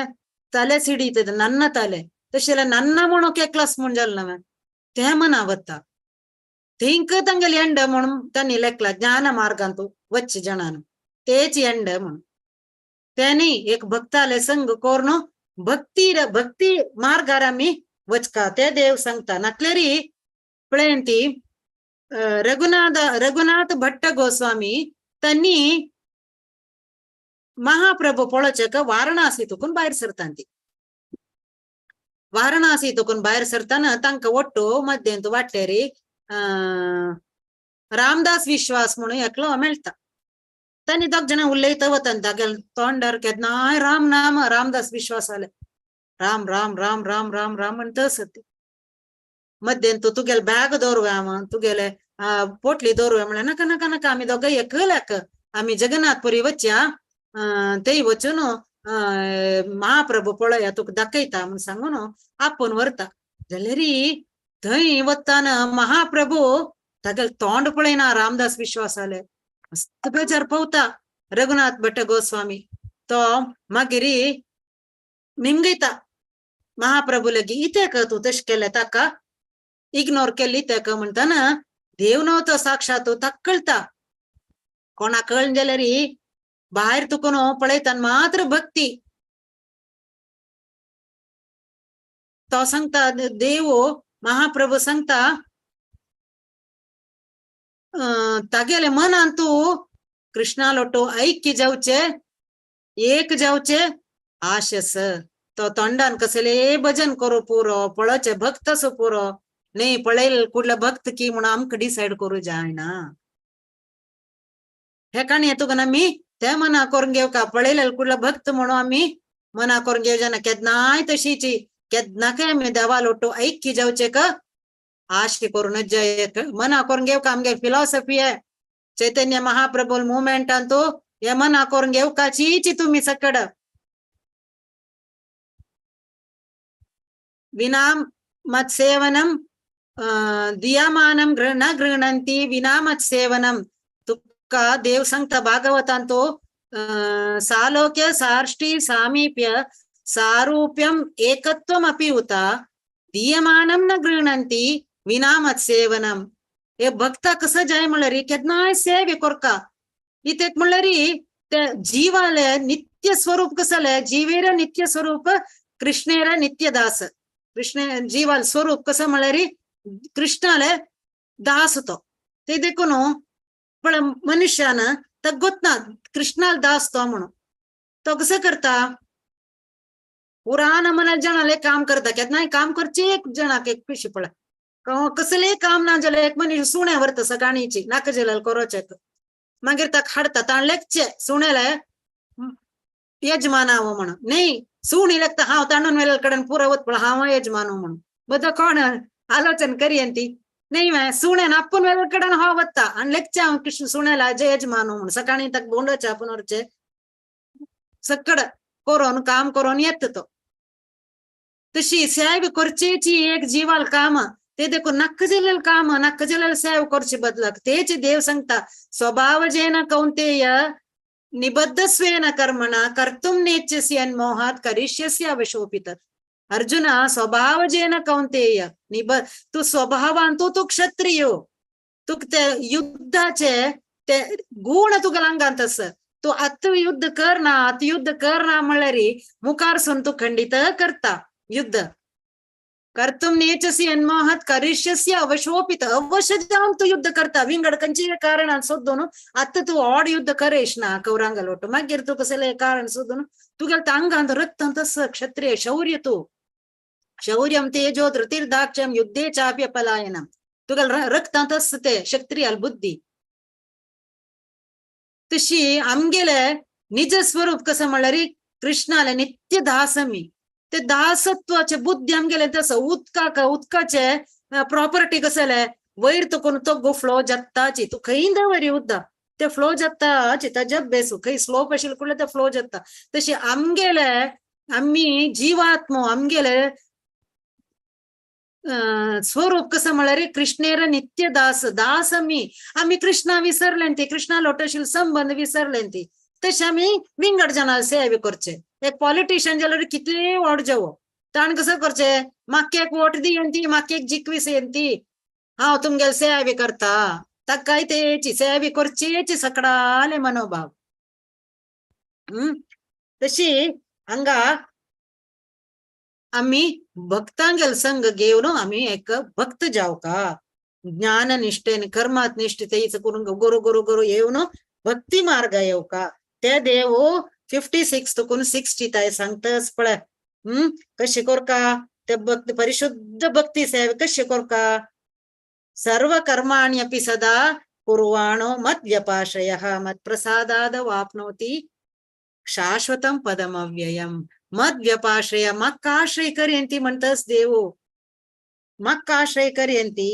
ತಲೆ ಸಿಡಿತದೆ ನನ್ನ ತಲೆ ತಶೆಲ್ಲ ನನ್ನ म्हणून क्लास म्हूण जालें नवे ते मनावता थिंक तांगेले ಎಂड म्हणून तांणी लेखला ज्ञान मार्गांतू वच्चे जणान तेच ಎಂड म्हणून. तेनी एक भक्ताले संग कोरनो भक्ती भक्ती मार्गार आमी वचका ते देव सांगता. नाकलेरी पळयन ती रघुनाथ रघुनाथ भट्ट गोस्वामी त्यांनी महाप्रभू पळोवचेक वारणासी तुकून भायर सरता ती. वारणासी तुकून भायर सरताना तांकां ಒಟ್ಟು मध्यंत वाटेरी रामदास विश्वास म्हणून एकलो मेळटा. तांणी दोग जाणां उलयता वता तागेले तोंडार केन्नाय राम नाम रामदास विश्वास आले राम राम राम राम राम राम म्हणटा आसत. मध्यंत तुगेले बॅग दवरुया म्हण तुगेले पोटली दवरुया म्हणल्यार नाका नाका नाका आमी दोगांय एकल्याक आमी जगन्नाथपुरी वचया थंय वचून महाप्रभू पळया तुका दाखयता म्हूण सांगून आपोवन व्हरता. जाल्यार थंय वताना महाप्रभू तागेले तोंड पळयना रामदास विश्वास आले मस्त बेजार पवता रघुनाथ भट्ट गोस्वामी. तो मागीर निमगयता महाप्रभू लगी इतेक तूं तशें केलें ताका इग्नोर केली तेका म्हणटाना देव न्हू तो साक्षात ताका कळटा. कोणाक कळना जाल्यार भायर तुका न्हू पळयता मात्र भक्ती. तो सांगता देव महाप्रभू सांगता तागेले मनान तूं कृष्णा लोटो ऐक्य जावचे एक जावचे आशस. तो तोंडान कसले भजन करू पुरो पळोवचे भक्त असो पुरो न्ही पळयल कुडलो भक्त की म्हणून आमकां डिसायड करूं जायना. हे काणी तुका आमी ते मना करून घेवका पळयले कुडलो भक्त म्हणून आमी मना करून घेवचे ना. केन्नाय तशीची केन्ना काय आमी देवा लोटो ऐक्य जावचे का आशे करूनच जाय मना करून घेवका. आमगे फिलॉसॉफी आहे चैतन्य महाप्रभू मुवमेंटान तो हे मना करून घेवकाचीची तुमी सकड विना मत्सेवनम दियमानं न गृह्णन्ति विना मत्सेवनम. तुका देव सांगता भागवतान तो सालोक्य सार्ष्टि सामीप्य सारूप्यम एकत्वम अपि उत दीयमानं न गृह्णन्ति विना मत्सेवनम. हे भक्त कसं जाय म्हणल्यार केन्नाय सेवे करका इतेक म्हणल्यार ते जीवाले नित्य स्वरूप कसले जीवेर नित्य स्वरूप कृष्णेर नित्य दास. कृष्ण जीवाल स्वरूप कसं म्हणल्यार कृष्णाले दास तो ते देखून पण मनुष्यान ताका ना कृष्णाल दास तो म्हणून तो कसं करता पुराण मना जणाले काम करता केन्नाय काम करचे एक जणाक एक पिशी पळय कसले काम ना जाल्यार एक मनीस सुणे व्हरता सकाळीची नाका जाल्यार करोचें मागीर ताका हाडटा ताणें लेखचे सुण्याले यजमान म्हणून न्ही सुणी लागता हांव ताणून वेल्या कडेन पुरो वत पळय हांव यजमान म्हणून बदो कोण आलोचन करियन ती नाही सुण्यान आपूण वेल्या कडेन हांव वता आनी लेखचे हांव कृष्ण सुण्याला जे यजमान म्हणून सकाळी ताका भोंवडाचे आपूण व्हरचे सकड करून काम करून येता तो. तशी सेव करचेची एक जीवाल काम ते देखून नक्क जालेले काम नक्क जालेले सेव करचे बदलाक तेच देव सांगता स्वभाव जेन कौंतेय निबद्धस्वेन कर्मणा कर्तुं नेच्छसि यन्मोहात् करिष्यसि अवशोऽपि तत्. अर्जुना स्वभाव जेन कौंतेय निब तू स्वभावान तू तू क्षत्रिय तुका ते युद्धाचे ते गुण तुका अंगांत आसा तू आतां युद्ध करना आतां युद्ध करना म्हणल्यार मुखार सून तूं खंडीत करता युद्ध. कर्तुं नेच्छसि यन्मोहात् करिष्यसि अवशोऽपि तत्. अवश्य जावन तूं युद्ध करता विंगड खंयचीय कारणां सोदून आतां तूं ऑड युद्ध करेश ना कौरांगा लोट मागीर तूं कसलें कारण सोदून तुगेल्या आंगांत रक्तांत आसा क्षत्रिय शौर्य तूं शौर्यं तेजो धृतिर्दाक्ष्यं युद्धे चाप्य पलायनं तुगेल्या रक्तांत आसा ते क्षत्रियाल बुद्धी. तशी आमगेले निज स्वरूप कसं म्हणल्यार कृष्णाले नित्य दास आमी ते दासत्वाचे बुद्धी आमगेले तसं उदकाक उदकाचे प्रॉपर्टी कसले वयर तुकून तो फ्लो जाताची तूं खंय दवर उदक ते फ्लो जाताची ताज्या बेसू खंय स्लोप आशिल्ले कुडले ते फ्लो जाता. तशी आमगेले आमी जीवात्मो आमगेले स्वरूप कसं म्हणल्यार कृष्णेर नित्य दास दास आमी आमी कृष्णा विसरले ती कृष्णा लोटशील संबंध विसरले ती तशें आमी विंगड जणां सेवे करचे. एक पॉलिटिशियन जाल्यार कितले वोट जावो ताणें कसं करचें माक्याक वोट दियन ती माक्याक जिखवीस येन ती हांव तुमगेले सेवे करता ताकाय तेची सेवे करचेची सकडाले मनोभाव. तशी हांगा आमी भक्तांगेल संग घेवन आमी एक भक्त जावका ज्ञान निष्ठेन कर्मात निष्ठे तेच करून गुरु गुरु गुरु येवन भक्ती मार्ग येवका. ते देव 56 तुकून 60 ताय सांगतस पळय. कशी करका ते भक्ती परिशुद्ध भक्ती सेवे कशी करका. सर्व कर्माणि अपि सदा कुर्वाणो मद्व्यपाश्रयः मत्प्रसादाद वाप्नोति शाश्वतं पदमव्ययम्. मद्व्यपाश्रय मक्काश्रय करयंती म्हणतस देव, मक्काश्रय करयंती.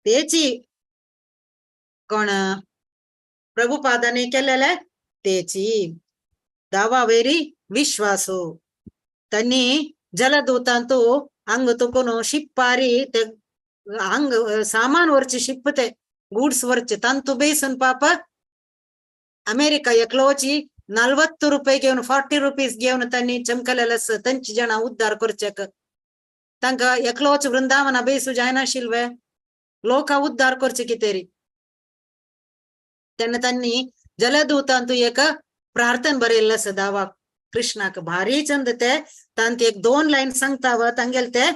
तेची कोण प्रभुपादाने केलेले तेची दावा वेरी विश्वासो. त्यांनी जलदूतांतु अंग तुकून शिप्पारी ते अंग सामान वरचे शिप्प ते गूड्स वरचे तांतु बेसून पाप अमेरिका एकलोची 40 रुपये घेवन 40 रुपीज घेवन त्यांनी चमकलेले तांची जण उद्धार करचेक. तांकां एकलोच वृंदावना बेसू जायनाशिल्ले लोक उद्धार करचे कितेरी. तेन्ना त्यांनी जलदूतांतु एक प्रार्थना बरयल्लें आसा दावा कृष्णाक भारी चंद ते तांत एक 2 लायन सांगता व तांगेले ते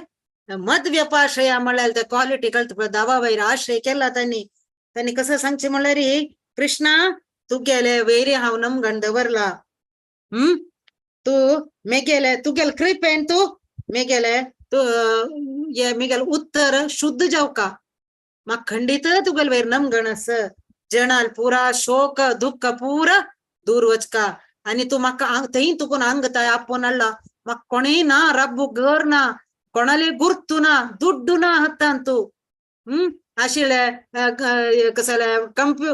मद व्यपाश्रया म्हळ्यार ते क्वालिटी कळटा. दावा वयर आश्रय केला त्यांनी. त्यांनी कसं सांगचे म्हणल्यार कृष्णा तुगेले वैरी हांव नमगण दवरला. तूं मेगेले तुगेले कृपेन तूं मेगेले तूं हे मेगेले उत्तर शुद्ध जावका. म्हाका खंडीत तुगेले वयर नमगण आस. जणाल पुरा शोक दुःख पुरा दूर वचका. आनी तूं म्हाका थंय तुकून अंग ताय आपोवन हाडला. म्हाका कोणूय ना रब्बू घर ना कोणाले गुर्तू ना दुड्डू ना हातान तूं. आशिल्ले कसले कंप्यु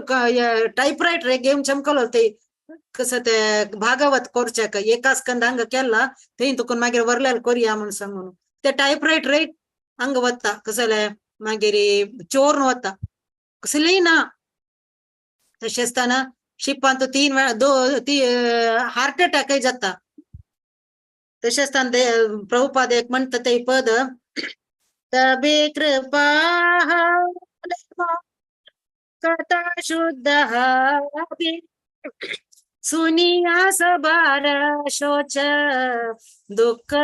टायपरायटर घेवन चमकलो ते कसं ते भागवत करच्याक एका स्कंद हांगा केला थंय तुकून मागीर व्हरलेले कोरया म्हूण सांगून ते टायपरायटर हांगा वता कसले मागीर चोरून वता कसलेय ना. तशें आसतना शिपांत 3 वेळा ती हार्ट अटॅकय जाता. तशें आसतना प्रभुपाद एक म्हणटा ते पद तबे कृपा कथा शुद्ध सुनिया सबार शोच दुःख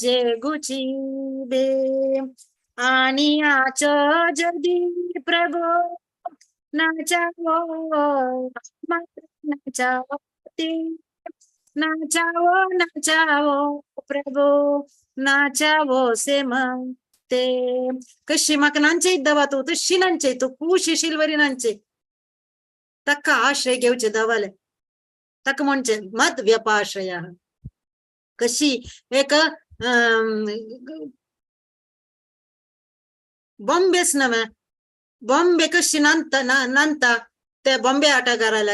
जे गुची बे आणि आच जदी प्रभु नाचावो नाचावो नाचावो नाचावो प्रभु नाचावो से ते. कशी म्हाका नांचे दवा तूं तशी नांचे तूं खूश शिलवरी नांचे. ताका आश्रय घेवचे दवाले ताका म्हणचे मद व्यपाश्रय. कशी एक बॉम्बेच नव्हे बॉम्बे कशी नांता नांता ते बॉम्बे आटागाराला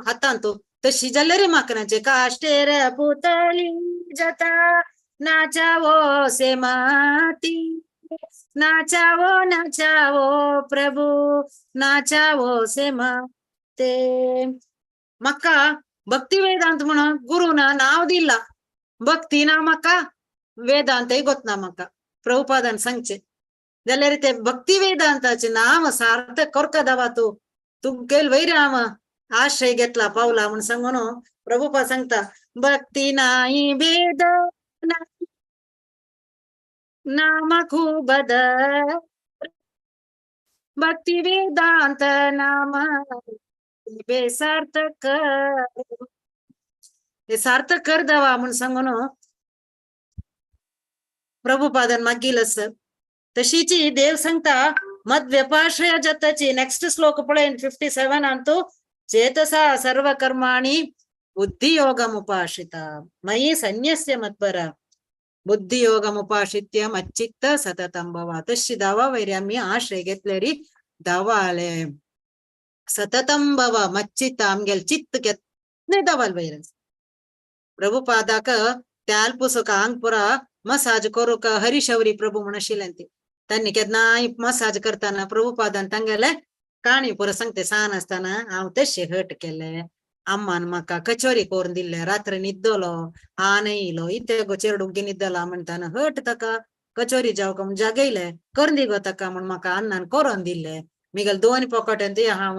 हातांत तशी जाल्यार म्हाका नाचे काश्टेर पुतळी जाता नाचावो से माती नाचावो नाचावो प्रभु नाचावो से माते. म्हाका भक्ती वेदांत म्हणून गुरुना नाव दिला भक्ती ना म्हाका वेदांतय गोतना म्हाका प्रभुपादान सांगचे जाल्यार ते भक्ती वेदांताचे नाम सार्थक करका दावा तूं तुगेल वैर हांव आश्रय घेतला पावला म्हूण सांगून प्रभुपाद सांगता भक्ती नाही भेद नाम खूब भक्ती वेदांत नाम बेसार्थक हे सार्थक कर दावा म्हूण सांगून प्रभुपादान मागील आसा. तशीची देव सांगता मद व्यपाश्रय जाताची. नेक्स्ट श्लोक पळय 57 अंतु चेतसा सर्व कर्माणि बुद्धियोगमुपाश्रिता मयि सन्यस्य मत्पर बुद्धियोगमुपाश्रित्य मच्चित्त सततं भव. तशी दावा वैर आमी आश्रय घेतलेरी दावाले सततं भव मच्चित्त आमगेले चित्त केन्ना दावाल वैर. प्रभुपादाक त्याल पुसक आंग पुरा मसाज करूक हरिशौरी प्रभू म्हूण आशिल्ले ते. त्यांनी केन्नाय मसाज करतना प्रभुपादान तांगेले काणी पुरो सांगते सान आसतना हांव तशें हट केलें अम्मान म्हाका कचोरी करून दिल्ले रात्री न्हिदलो आन येयलो इते गो चेडूंक न्हिदला म्हणटाना हट ताका कचोरी जावका म्हूण जागयले करून दी गो ताका म्हूण म्हाका अन्नान करून दिल्ले. मिगेले 2 पॉकेटान ती हांव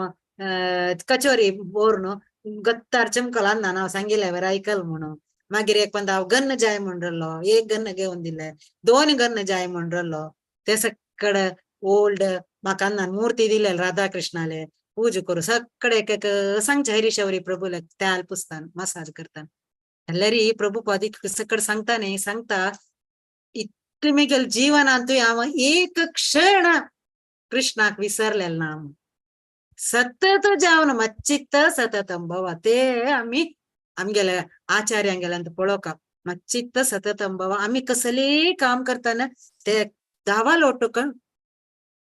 कचोरी भरून गत्तार चमकल अन्ना हांव सांगिल्लें बरें आयकल म्हणून. मागीर एक पंद हांव गन्न जाय म्हण रावलो, एक गन्न घेवन दिले, दोन गन्न जाय म्हण रावलो. ते सकड ओल्ड म्हाका अन्नान मूर्ती दिले राधा कृष्णाले पूजा करू सगळे एक एक सांगचे हरीशौरी प्रभूला त्याल पुसतान मसाज करतान. जाल्यार प्रभुपाद सकड सांगता न्ही, सांगता इतले मेगेल जीवनांतूय हांव एक क्षण कृष्णाक विसरलेलो ना. सतत जावन मच्चित्त सततम भवा, ते आमी आमगेल्या आचार्यांगेल्यान पळोवका मच्चित्त सततम भवा. आमी कसलेय काम करतना ते दावा लोटूक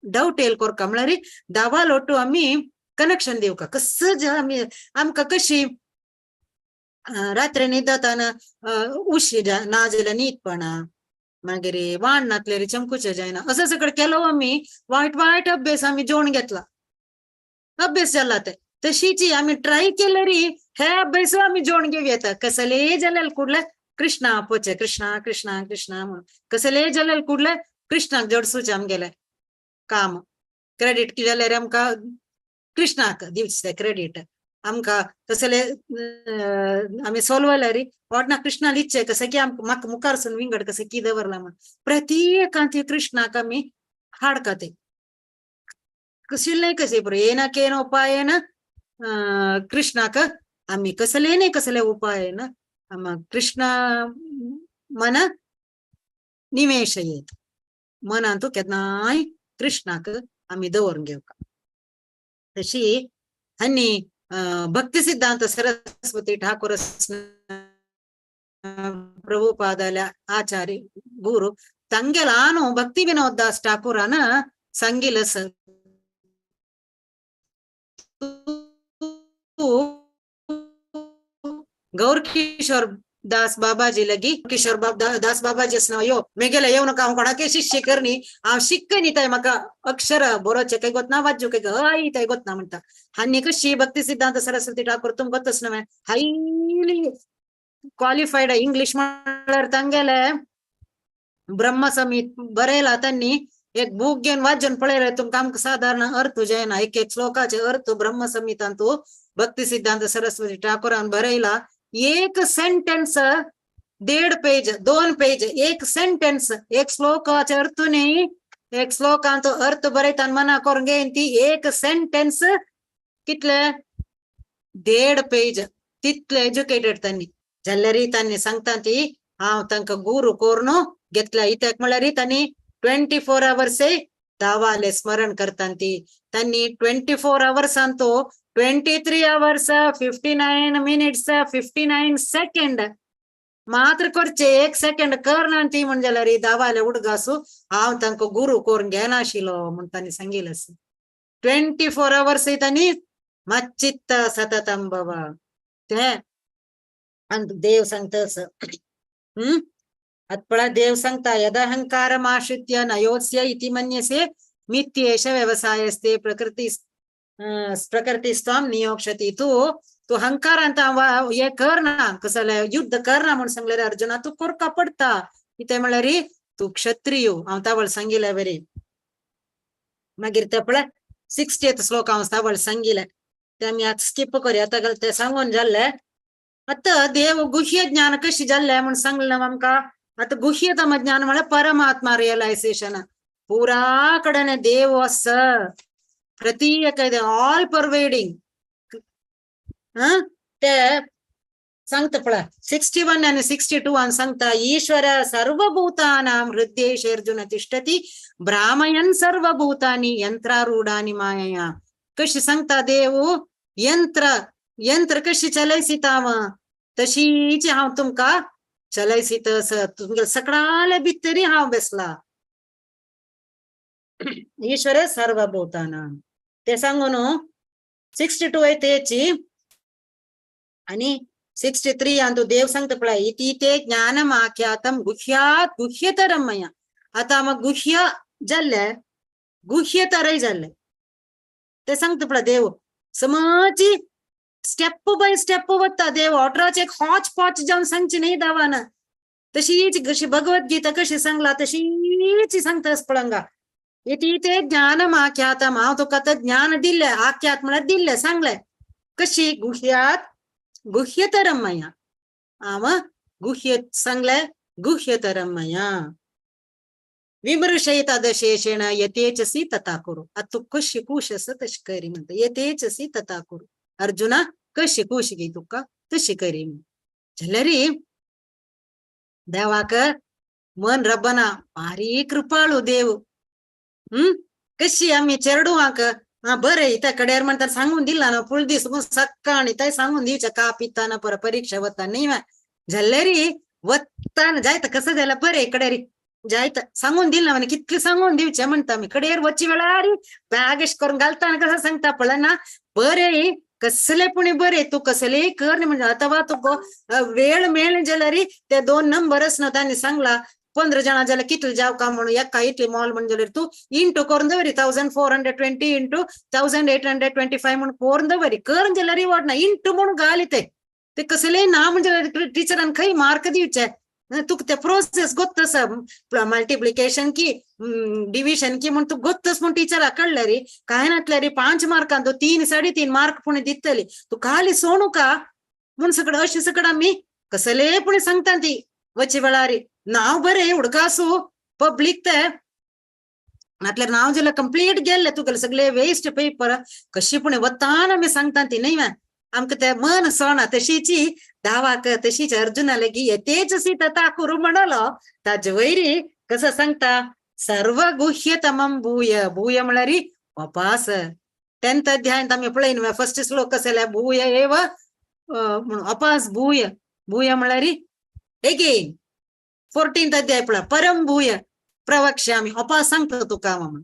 डावट येयल कोरका, म्हळ्यार दावा लोटू आमी कनेक्शन दिवका. कसं जे आमी आमकां कशी रात्री न्हिदताना उशी ना जाल्यार न्हीदपणा, मागीर वाण नातल्यार चमकुचे जायना, असं सगळं केलो आमी वायट वायट अभ्यास आमी जेवण घेतला, अभ्यास जाला ते तशीची आमी ट्राय केल्यारी हे अभ्यास आमी जेवण घेऊ येता. कसले जाल्यार कुडले कृष्णा आपोचे, कृष्णा कृष्णा कृष्णा म्हणून कसले जाल्यार कुडले कृष्णाक जडसूचे आमगेले काम. क्रेडीट जाल्यार आमकां कृष्णाक दिवचे क्रेडीट, आमकां कसले आमी सोल्व जाल्यार वाटना कृष्णा लिचे कसं की आमकां म्हाका मुखार सून विंगड कसं की दवरला म्हण प्रत्येकांत कृष्णाक आमी हाडका. ते कशिल्लें कशें पुरो येना केन उपायेन कृष्णाक आमी कसले न्ही कसले उपायेन आम कृष्ण मन निवेशयेत, मनांतू केन्नाय कृष्णाक आमी दवरून घेवका. तशी आनी भक्ती सिद्धांत सरस्वती ठाकूर प्रभुपादाल्या आचार्य गुरु तांगेला आनु भक्ती विनोद दास ठाकूरान सांगिल गौर किशोर दास बाबाजी लगी किशोर दास बाबाजी असना यो मेगेले येऊ नका, हांव कोणाके शिष्य करनी, हांव शिक्क न्ही थंय म्हाका अक्षर बरोवचें काय गोतना, वाचूं काय हय थंय गोतना म्हणटा. आनी कशी भक्ती सिद्धांत सरस्वती ठाकूर तुमकां गोतच न्हय, हायली क्वालिफायड इंग्लिश म्हळ्यार तांगेले ब्रह्मसमीत बरयला तांणी एक बूक घेवन वाचून पळयल्यार तुमकां आमकां सादारण अर्थ जायना, एक एक श्लोकाचे अर्थ ब्रह्मसमितांतू भक्ती सिद्धांत सरस्वती ठाकूरान बरयला. एक सेंटेन्स 1.5 पेज 2 पेज एक सेंटेन्स एक श्लोकाचे अर्थ न्ही, एक श्लोकांचो अर्थ बरयता मना करून घेवन ती एक सेंटेन्स कितले 1.5 पेज तितले एज्युकेटेड तांणी. जाल्यार तांणी सांगता ती हांव तांकां गुरू करून घेतल्या. इत्याक म्हळ्यार तांणी 24 आवर्स दावाले स्मरण करता ती. तांणी 24 आवर्सांतो 23 hours 59 minutes 59 second मात्र करचे, एक सेकंड करना ती म्हण जाल्यार दावाले उडगासू हांव तांकां गुरू करून घेनाशिल्लो म्हण तांणी सांगिल्लें. 24 आवर्स तांणी मच्चित्त सततम बाबा ते आनी देव सांगता. आतां देव सांगता यदहंकारमाश्रित्य नयोत्स्य इति मन्यसे मिथ्येष व्यवसायस्ते प्रकृती प्रकृतिस्त्वां नियोक्षति. तूं तूं हंकारांत हे करना, कसलें युद्ध करना म्हूण सांगलें अर्जुना, तूं करका पडटा. कितें म्हळ्यार तूं क्षत्रिय हांव तावळ सांगिल्लें बरी. मागीर ते पळय 60th श्लोक हांव तावळ सांगिल्लें ते आमी आतां स्कीप करूया, आतां ते सांगून जाल्ले. आतां देव गुह्य ज्ञान कशें जाल्लें म्हूण सांगलें आमकां. आतां गुह्यतम ज्ञान म्हळ्यार परमात्मा रियलायझेशन, पुरा कडेन देव आसा, प्रत्येक ऑल परवेडिंग. ते सांगता पळय 61 आनी 62 आनी सांगता ईश्वर सर्वभूतानां हृदयेश अर्जुन तिष्ठति भ्रामयन् सर्वभूतानि यंत्रारूढानि मायया. कशी सांगता देव यंत्र यंत्र कशी चलयसिता तशीच हांव तुमकां चलयसित, तुमगे सगळ्याले भितरी हांव बेसला. ईश्वर सर्वभूतानां ते सांगून 62 येतेची आणि 63 अंतु देव सांगता पळय इति ते ज्ञानम आख्यातम गुह्यात गुह्यतरम मया. आतां मग गुह्य जाल्ले गुह्यतरय जाल्ले ते सांगता पळय देव समजी स्टेप बाय स्टेप वता देव ऑटराचे एक हॉच पॉच जावन सांगची न्ही देवान. तशीच कशी भगवद्गीता कशी सांगला तशीच सांगता पळंगा. इति ते ज्ञानम आख्यातम, हांव तुका आतां ज्ञान दिल्लें, आख्यात म्हळ्यार दिल्लें सांगलें. कशी गुह्यात गुह्यतरम मया आव गुह्य सांगले गुह्यतरम मया विमृशय तदशेषेण यथेचसी तथा कुरु. आता तू कशी खुश आसा तशी करी म्हणता, यथेचसी तथा कुरु. अर्जुना कशी खुश गी तुका तशी करी. जाल्यार देवाक मन रबना भारी कृपाळू देव. कशी आमी चेडवांक हा बरें इत्या कडेर म्हणटा सांगून दिला ना फुल दीस सकाळी थंय सांगून दिवचें का पिताना पर परीक्षा वता न्ही जाल्यार वताना जायत कसं जाल्यार बरें कडेर जायत सांगून दिला म्हणे कितलें सांगून दिवचें म्हणटा आमी कडेर वची वेळार बॅग अशें करून घालता कसं सांगता पळयना बरें कसले पुणी बरें तूं कसलेय कर न्ही म्हणजे अथवा तुका वेळ मेळ्ळे जाल्यार ते 2 नंबरच न्हू तांणी सांगला 15 जाणां जाल्यार कितले जावका म्हणून एका इतले मोल म्हण जाल्यार तूं इंटू करून दवरी 1420 इंटू 1825 म्हूण करून दवरी करून जाल्यार रिवॉर्ड ना इंटू म्हणून घाली ते ते कसलेय ना म्हणजे टिचरान खंय मार्क दिवचे तुका ते प्रोसेस गोत्त आसा मल्टिप्लिकेशन की डिविजन की म्हण तूं गोत्तस म्हूण टिचराक कळ्ळें रे कांय नातल्यार रे 5 मार्कान तूं 3 3.5 मार्क पुणी दितली तूं खाली सोणू का म्हूण सगळं अशें सगळं आमी कसलेय पुणी सांगता ती वचे वेळार नांव बरें उडकासू पब्लीक ते नातल्यार नांव जाल्यार कंप्लीट गेल्ले तुगेले सगळे वेस्ट पेपर कशी पुणी वतान आमी सांगता ती न्ही आमकां ते मन सोणा तशीची धावाक तशीच अर्जुना लगी येतेच तथा कुरू म्हणलो ताजे वयरी कसं सांगता सर्व गुह्यतमं भूय भूय म्हळ्यार वापास 10th अध्यायांत आमी पळयन फर्स्ट श्लोक कसं जाल्यार भूय एव म्हणून अपास भूय भूय म्हळ्यार एगेन 14th अध्याय पळय परम भूय प्रवक्ष्यामि अपास सांगता तुका म्हणून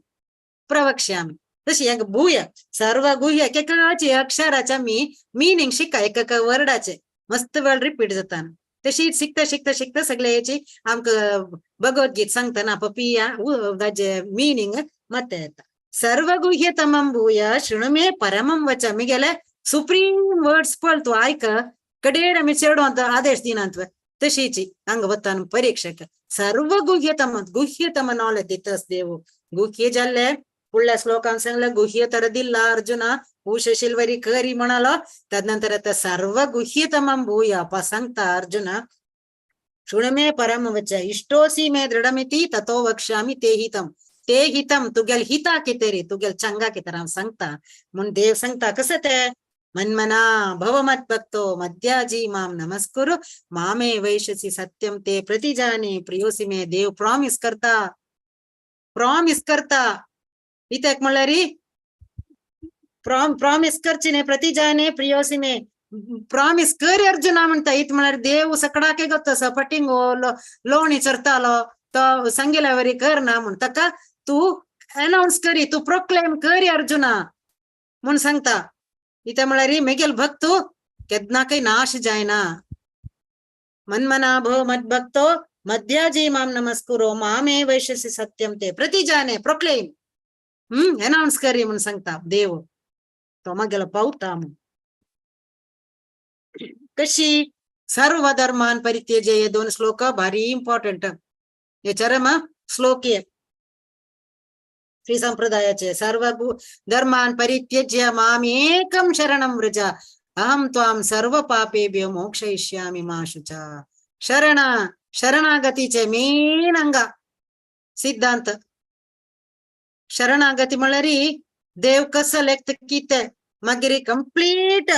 प्रवक्ष्यामि तशी एक भूय सर्व गुह्य एकेकाचे अक्षराचे आमी मिनींग शिका एकेका वर्डाचे मस्त वेळ रिपीट जाता तशी शिकता शिकता शिकता सगळे हेची आमकां भगवद्गीत सांगतना पपिया ताजे मिनींग मत येता. सर्व गुह्यतमं भूय शृणु मे परमं वच मिगेले सुप्रीम वर्ड्स पळ तूं आयक कडेर आमी चेडवांत आदेश दिनात तशीची हांगा वतान परीक्षक सर्व गुह्यतम गुह्यतम नॉलेज दितस देव गुह्य जाल्ले फुडल्या श्लोकान सांगले गुह्य तर दिल्ला अर्जुना उशशीलवरी करी म्हणालो तदनंतर आता सर्व गुह्यतमं भूय अपा सांगता अर्जुना शृणु मे परम वच इष्टोसी मे दृढमिति ततो वक्ष्यामि ते हितम ते हितम तुगेल हिता कितें रे तुगेल चंगा कितें हांव सांगता म्हूण देव सांगता कसं ते मन्मना भव मद्भक्तो मद्याजी माम नमस्कुरु मामे वैशसी सत्यम ते प्रतिजाने प्रियोसी मे. देव प्रॉमिस करता प्रॉमिस करता इत्याक म्हणल्यार प्रॉमिस करची न्ही प्रतिजाने प्रियोसी मे प्रॉमिस कर अर्जुना म्हणटा इत म्हणल्यार देव सकडाके गोत्त आसा फटींग लोणी चरतालो तो सांगिल्ल्या वरी कर ना म्हूण ताका तूं अनाउन्स करी तूं प्रोक्लेम करी अर्जुना म्हूण सांगता. इत्या म्हळ्यार मेगेल भक्त केन्नाकय नाश जायना. मन्मना भव मद्भक्तो मद्याजी माम नमस्कुरो मामे वैशसी सत्यम ते प्रतिजाने प्रोक्लेम अनाउन्स करी म्हूण सांगता देव तो मागेलो पावता म्हूण. कशी सर्व धर्मान परित्यज्य हे 2 श्लोक भारी इम्पॉर्टंट हे चरम श्लोक श्री संप्रदायाचे. सर्व धर्मान परित्यज्य मामेकं शरणं व्रज अहं त्वां सर्व पापेभ्यो मोक्षयिष्यामि मा शुच. शरण शरणागतीचे मेन अंग सिद्धांत शरणागती म्हळ्यार देव कसं लेखता कितें मागीर कंप्लीट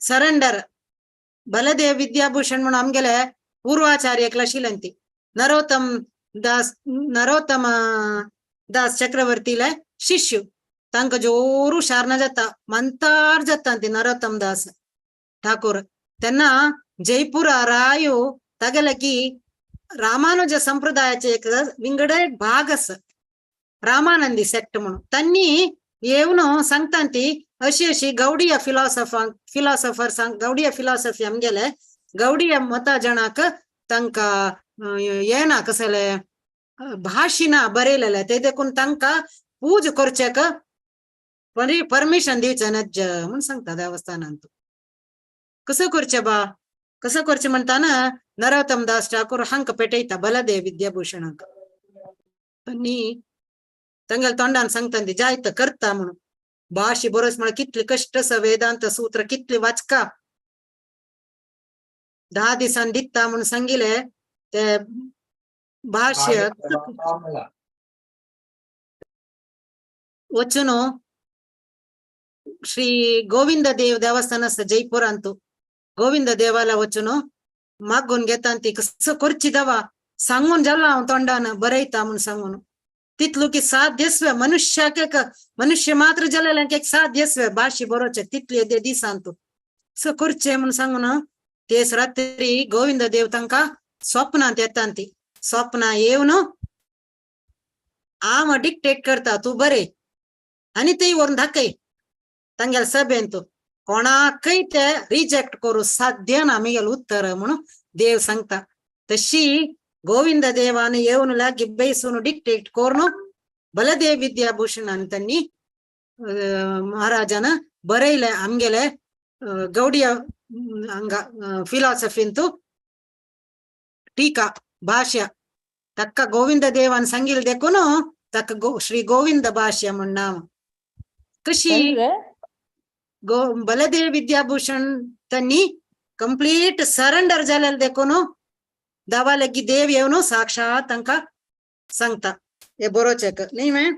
सरेंडर. बलदेव विद्याभूषण म्हणून आमगेले पूर्वाचार्य आशिल्ले नरोत्तम दास नरोत्तम दास चक्रवर्तीले शिष्य तांकां जोरू शारना जाता मंतार जाता ती नरोत्तम दास ठाकूर. तेन्ना जयपुरा रायो तागेले की रामानुज संप्रदायाचे एक विंगड एक भाग आसा रामानंदी सेक्ट म्हणून तांणी येवन सांगता ती अशी अशी गौडीय फिलॉसफर गौडीय फिलॉसफी आमगेले गौडीय मता जणाक तांकां येना कसले भाशिना बरयलेले ते देखून तांकां पूज करचेक परमिशन दिवचें नज्ज म्हूण सांगता देवस्थानांत. कसं करचें बा कसं करचें म्हणटाना नरोत्तम दास ठाकूर हांकां पेटयता बलदेव विद्याभूषणाक. आनी तांगेल्या तोंडान सांगता ती जायत करता म्हणून. भाशी बरोच म्हळ्यार कितले कश्ट आसा, वेदांत सूत्र कितले वाचका 10 दिसान दिता म्हणून सांगिले ते भाष्य वचून श्री गोविंद देव देवस्थान आसा जयपुरांतू, गोविंद देवाला वचून मागून घेता ती कसो करची दवा सांगून जाला हांव तोंडान बरयता म्हणून सांगून. तितलो की साध्यस्व मनुष्याक एक मनुष्य मात्र जालेल्यांक एक साध्यस्व भाशी बरोवचें तितले ते दिसांतू सो करचें म्हणून सांगून तेच रात्री गोविंद देव तांकां स्वप्नांत येता ती. स्वप्नां येवन हांव डिक्टेट करता तूं बरय आनी ती व्हरून दाखय तांगेल्या सभेंत, कोणाकय ते रिजेक्ट करूं साध्य ना मिगेलें उत्तर म्हणून देव सांगता. तशी गोविंद देवान येवन लागीं बेसून डिक्टेट करून बलदेव विद्याभूषणान त्यांनी महाराजान बरयलें आमगेले गौडिया हांगा फिलॉसॉफींतू टीका भाष्य. ताका गोविंद देवान सांगिल्लें देखून ताका श्री गोविंद भाष्य म्हण नांव. कशी बलदेव विद्याभूषण त्यांनी कंप्लीट सरेंडर जालें देखून दावा लगी देव येवन साक्षात तांकां सांगता हे बरोवचें न्ही मॅ.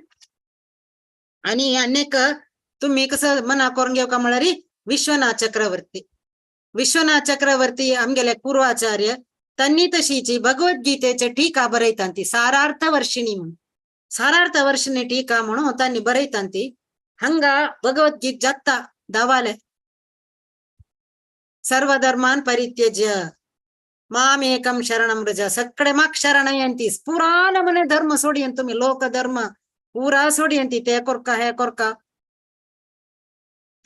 आनी आनीक तुमी कसो मना करून घेवका म्हळ्यार विश्वनाथ चक्रवर्ती. विश्वनाथ चक्रवर्ती आमगेले पूर्वाचार्य, त्यांनी तशीची भगवद्गीतेचे टीका बरयता ती सारार्थ वर्षिणी म्हणून. सारार्थ वर्षिणी टीका म्हणून त्यांनी बरयता ती. हंगा भगवद्गीत जाता दावाले सर्वधर्मान परित्यज्य मामेकम शरणं व्रज सगळे माक शरण यांती पुराण मने धर्म सोडियन तुम्ही लोकधर्म पुरा सोडियंती ते कोरका हे कोरका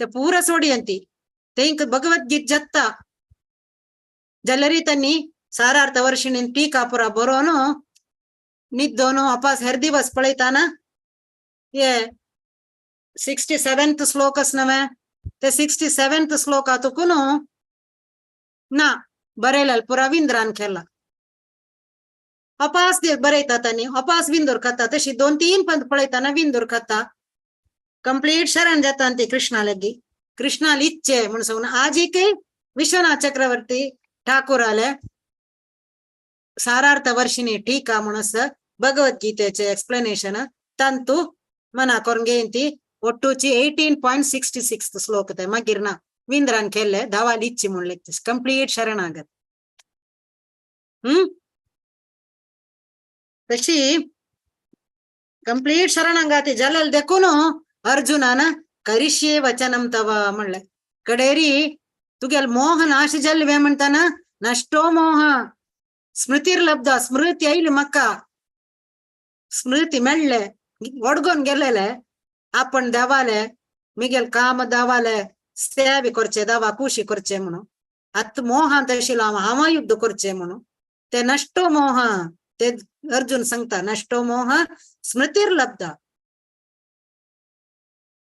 ते पुरा सोडियंती तेंक भगवद्गीत जत्ता जाल्यार त्यांनी सारार्थ वर्षिणी टीका पुरा बरोवन निद्दोन अपास हेर दिवस पळयताना हे 67th श्लोकच नव्हे ते 67th श्लोकातून ना बरयलें पुरा विंद्रान केला. अपास बरयता तांणी अपास विंदूर खाता तशी 2-3 पंत पळयताना विंदूर खाता कंप्लीट शरण जाता ती कृष्णा लागी. कृष्णाली इच्छे म्हणून सांगून आजीकय विश्वनाथ चक्रवर्ती ठाकूराले सारार्थ वर्षिणी टीका म्हणून भगवद्गीतेचे एक्सप्लेनेशन तांतू मना करून घेयन ती ಒಟ್ಟುಚಿ 18.66 ಶ್ಲೋಕ ते मागीर ना विंद्रान केल्ले धावाली इच्छी म्हणले कंप्लीट शरणागत. तशी कंप्लीट शरणागती जालेल देखून अर्जुनान करिष्ये वचनम तव म्हणले. कडेरी तुगेल मोह नाश जाल्ले म्हणताना नष्टो मोह स्मृतीर्लब्ध स्मृती आयली म्हाका स्मृती मेळ्ळे वडगोन गेलेले आपण देवाले मिगेल काम दावाले सेवे करचे दावा कुशी करचे म्हणून आत मोहांत आशिल्लो हांव हांव युद्ध करचे म्हणून ते नष्टो मोह ते अर्जुन सांगता नष्टो मोह स्मृतीर्लब्ध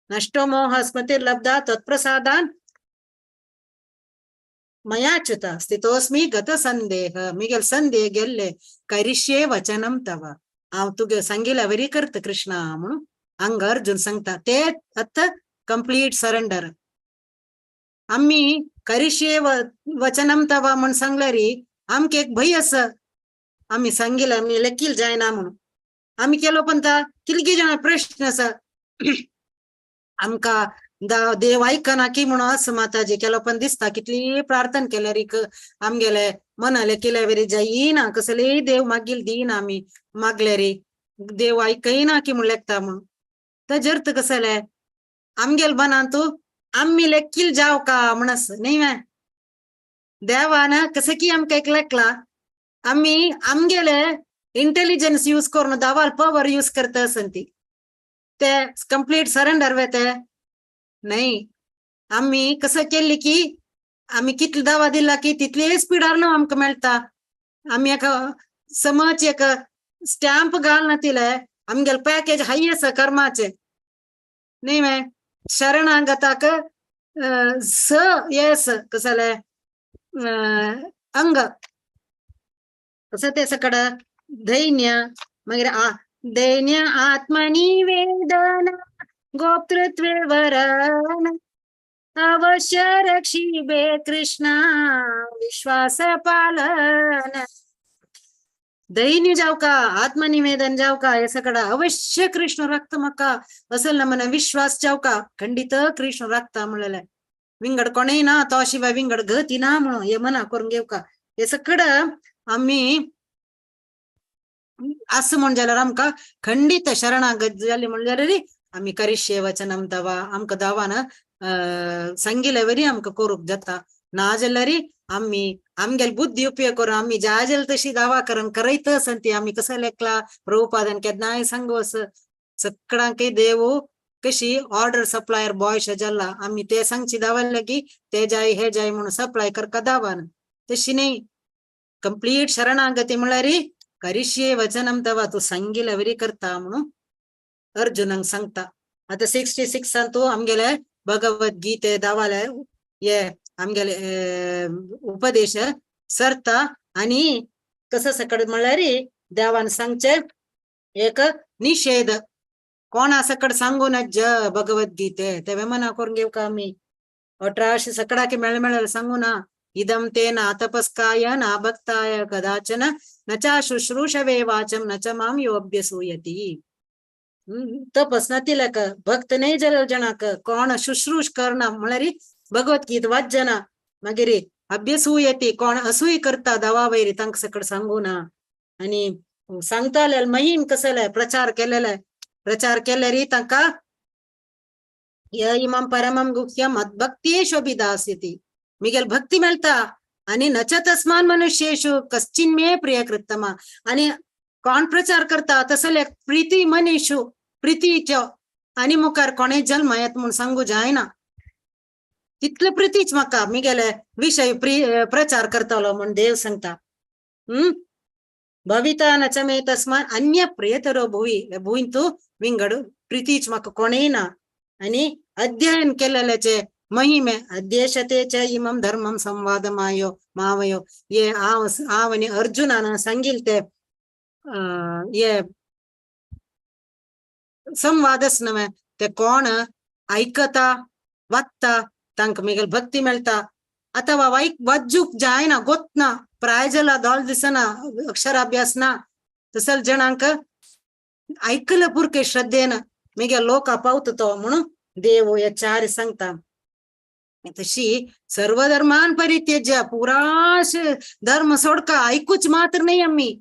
नष्टो मोह स्मृतीर्लब्ध तत्प्रसादान मयाच्युत स्थितोस्मी गत संदेह मिगेल संदेह गेल्ले करिष्ये वचनम तव हांव तुगे सांगिल्ल्या वरी करता कृष्णा म्हणून हांगा अर्जुन सांगता ते आतां कंप्लीट सरेंडर. आमी करिष्ये वचनम तव म्हण सांगल्यार आमकां एक भंय आसा आमी सांगिल्लें आमी लेकील जायना म्हणून आमी केलो पण कितले जाण प्रश्न आसा आमकां देव आयकना की म्हणून असं माताजी केलो पण दिसता कितली प्रार्थना केल्यार आमगेले मनाले केल्या वरी जायना कसलेय देव मागील दिना आमी मागल्यार देव आयकयना की म्हण लेखता म्हणून ताजेर अर्थ कसले आमगेल मनांत आमी लेकील जाव का म्हण आसा न्ही वे देवान कसं की आमकां एक लेखला आमी आमगेले इंटेलिजन्स यूज करून दावाल पवर यूज करता आसन ती ते कंप्लीट सरेंडर वेते नाही. आमी कसं केल्ली की आमी कितले दावा दिला की तितले स्पिडार न्हू आमकां मेळटा. आमी एक समज एक स्टॅम्प घालना तिले आमगेले पॅकेज हाय आसा कर्माचे न्ही वे शरणागताक स येस कसले अंग कसं ते सकड दैन्य मागीर दैन्य आत्मनिवेदन गोप्तृत्वे वरण अवश्य रक्षिबे कृष्णा विश्वास पालन. दैन्य जावका आत्मनिवेदन जावका हे सगळं अवश्य कृष्ण राखता म्हाका असल ना मना विश्वास जावका खंडित कृष्ण राखता म्हणलें. विंगड कोणय ना तो शिवाय विंगड गती ना म्हणून हे मना करून घेवका. हे सगळं आम्ही असं म्हण जाल्यार आमकां खंडीत शरणागत जाली म्हण जाल्यार आमी करिष्ये वचनम तवा आमकां दावान सांगिल्ले वरी आमकां करूंक जाता. ना जाल्यार आमी आमगेले बुद्धी उपयोग करून आमी जाय जाल्यार तशी दावा करून करयत आसा ती आमी कसो लेखला प्रभुपादान केन्नाय सांगू असं सगळ्यांकय देव कशी ऑर्डर सप्लायर बॉय जाला आमी ते सांगची दावा की ते जाय हे जाय म्हणून सप्लाय करका दावान तशी न्ही. कंप्लीट शरणागती म्हळ्यार करिष्ये वचनम तवा तूं सांगिल्ले वरी करता म्हणून अर्जुनाक सांगता. आतां 66 तूं आमगेले भगवत गीते दावाले हे आमगेले उपदेश सरता. आनी कसो सकड म्हळ्यार देवान सांगचे एक निषेध कोणा सकड सांगू नज भगवत गीते तेवे मना करून घेवका आमी 18 सकडाके मेळ मेळ सांगू ना. इदं ते ना तपस्काय ना भक्ताय कदाचन न च शुश्रूषवे वाचम न च मां योऽभ्यसूयति. तपस ना तिलक भक्त नाही जल जणाक कोण शुश्रूष करना म्हळ्यार भगवद्गीत वाचना मागीर अभ्यसूयती कोण असूय करता दवा वैरी तांकां सकड सांगू ना. आनी सांगताले महिम कसले प्रचार केलेले प्रचार केल्यार तांकां य इमं परमं गुह्यं मद्भक्तेषु अभिदास्यति मिगेल भक्ती मेळटा. आनी न च तस्मान् मनुष्येषु कश्चिन् मे प्रियकृत्तमा. आनी कोण प्रचार करता तसले प्रिती मनीषु प्रितीचो आनी मुखार कोणें जल्म येत म्हूण सांगू जायना तितले प्रितीच म्हाका मिगेले विशय प्रचार करतलो म्हूण देव सांगता. भविता न च मे तस्मान् अन्य प्रियतरो भुवी भुंय तूं विंगड प्रितीच म्हाका कोणेय ना. आनी अध्ययन केलेल्याचे महिमे अध्येशते च इमं धर्मं संवादमायो मावयो ये हांव हांव आनी अर्जुनान सांगिल ते हे संवादच न्हय ते कोण आयकता वाचता तांकां मागीर भक्ती मेळटा. आतां वाचूंक जायना गोतना प्राय जाला दोळ दिसना अक्षराभ्यास ना तसले जणांक आयकले पुरके श्रद्धेन मागीर लोक पावता तो म्हणून देव हे चार सांगता. तशी सर्व धर्मान परित्यज्य पुरा धर्म सोडका ऐकूच मात्र नाही आम्ही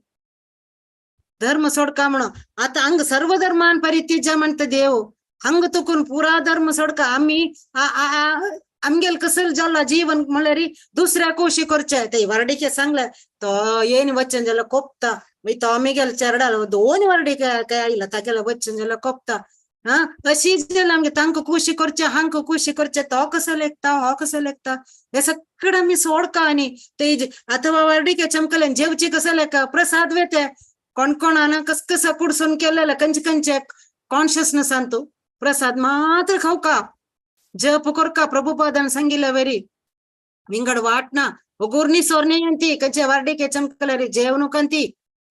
धर्म सोडका म्हणून. आता अंग सर्व धर्मान परित्यज्य म्हणता देव हंग तुकून पुरा धर्म सोडका आम्ही आमगेल कसल जाला जीवन म्हळ्यार दुसऱ्या कोशी करचे ते वर्डीके सांगले तो येन वचन जाल्यार कोपता मागीर तो आमगेल चेरडालो दोन वर्डीके काय आयला तागेले वचन जाल्यार कोपता. हा अशी जाल्यार आमगे तांकां खुशी करचे हांकां खुशी करचे तो कसो लेखता हो कसो लेखता हे सगळें आमी सोडका. आनी ते आतां वर्डीके चमकले जेवची कसो लेखा प्रसाद वेते कोण कोणान कस कसं कुडसून केलेलं कंचे कंचे कॉन्शियसनेसान तूं प्रसाद मात्र खावका जप करका प्रभुपादान सांगिल्ले वरी विंगड वाट ना ಒಗುರ್ನಿ ಸೋರ್ನಿ ಅಂತಿ ಕಂಚೆ ವರ್ಡಿಕೆ ಚಮಕಲರಿ जेवणुकंती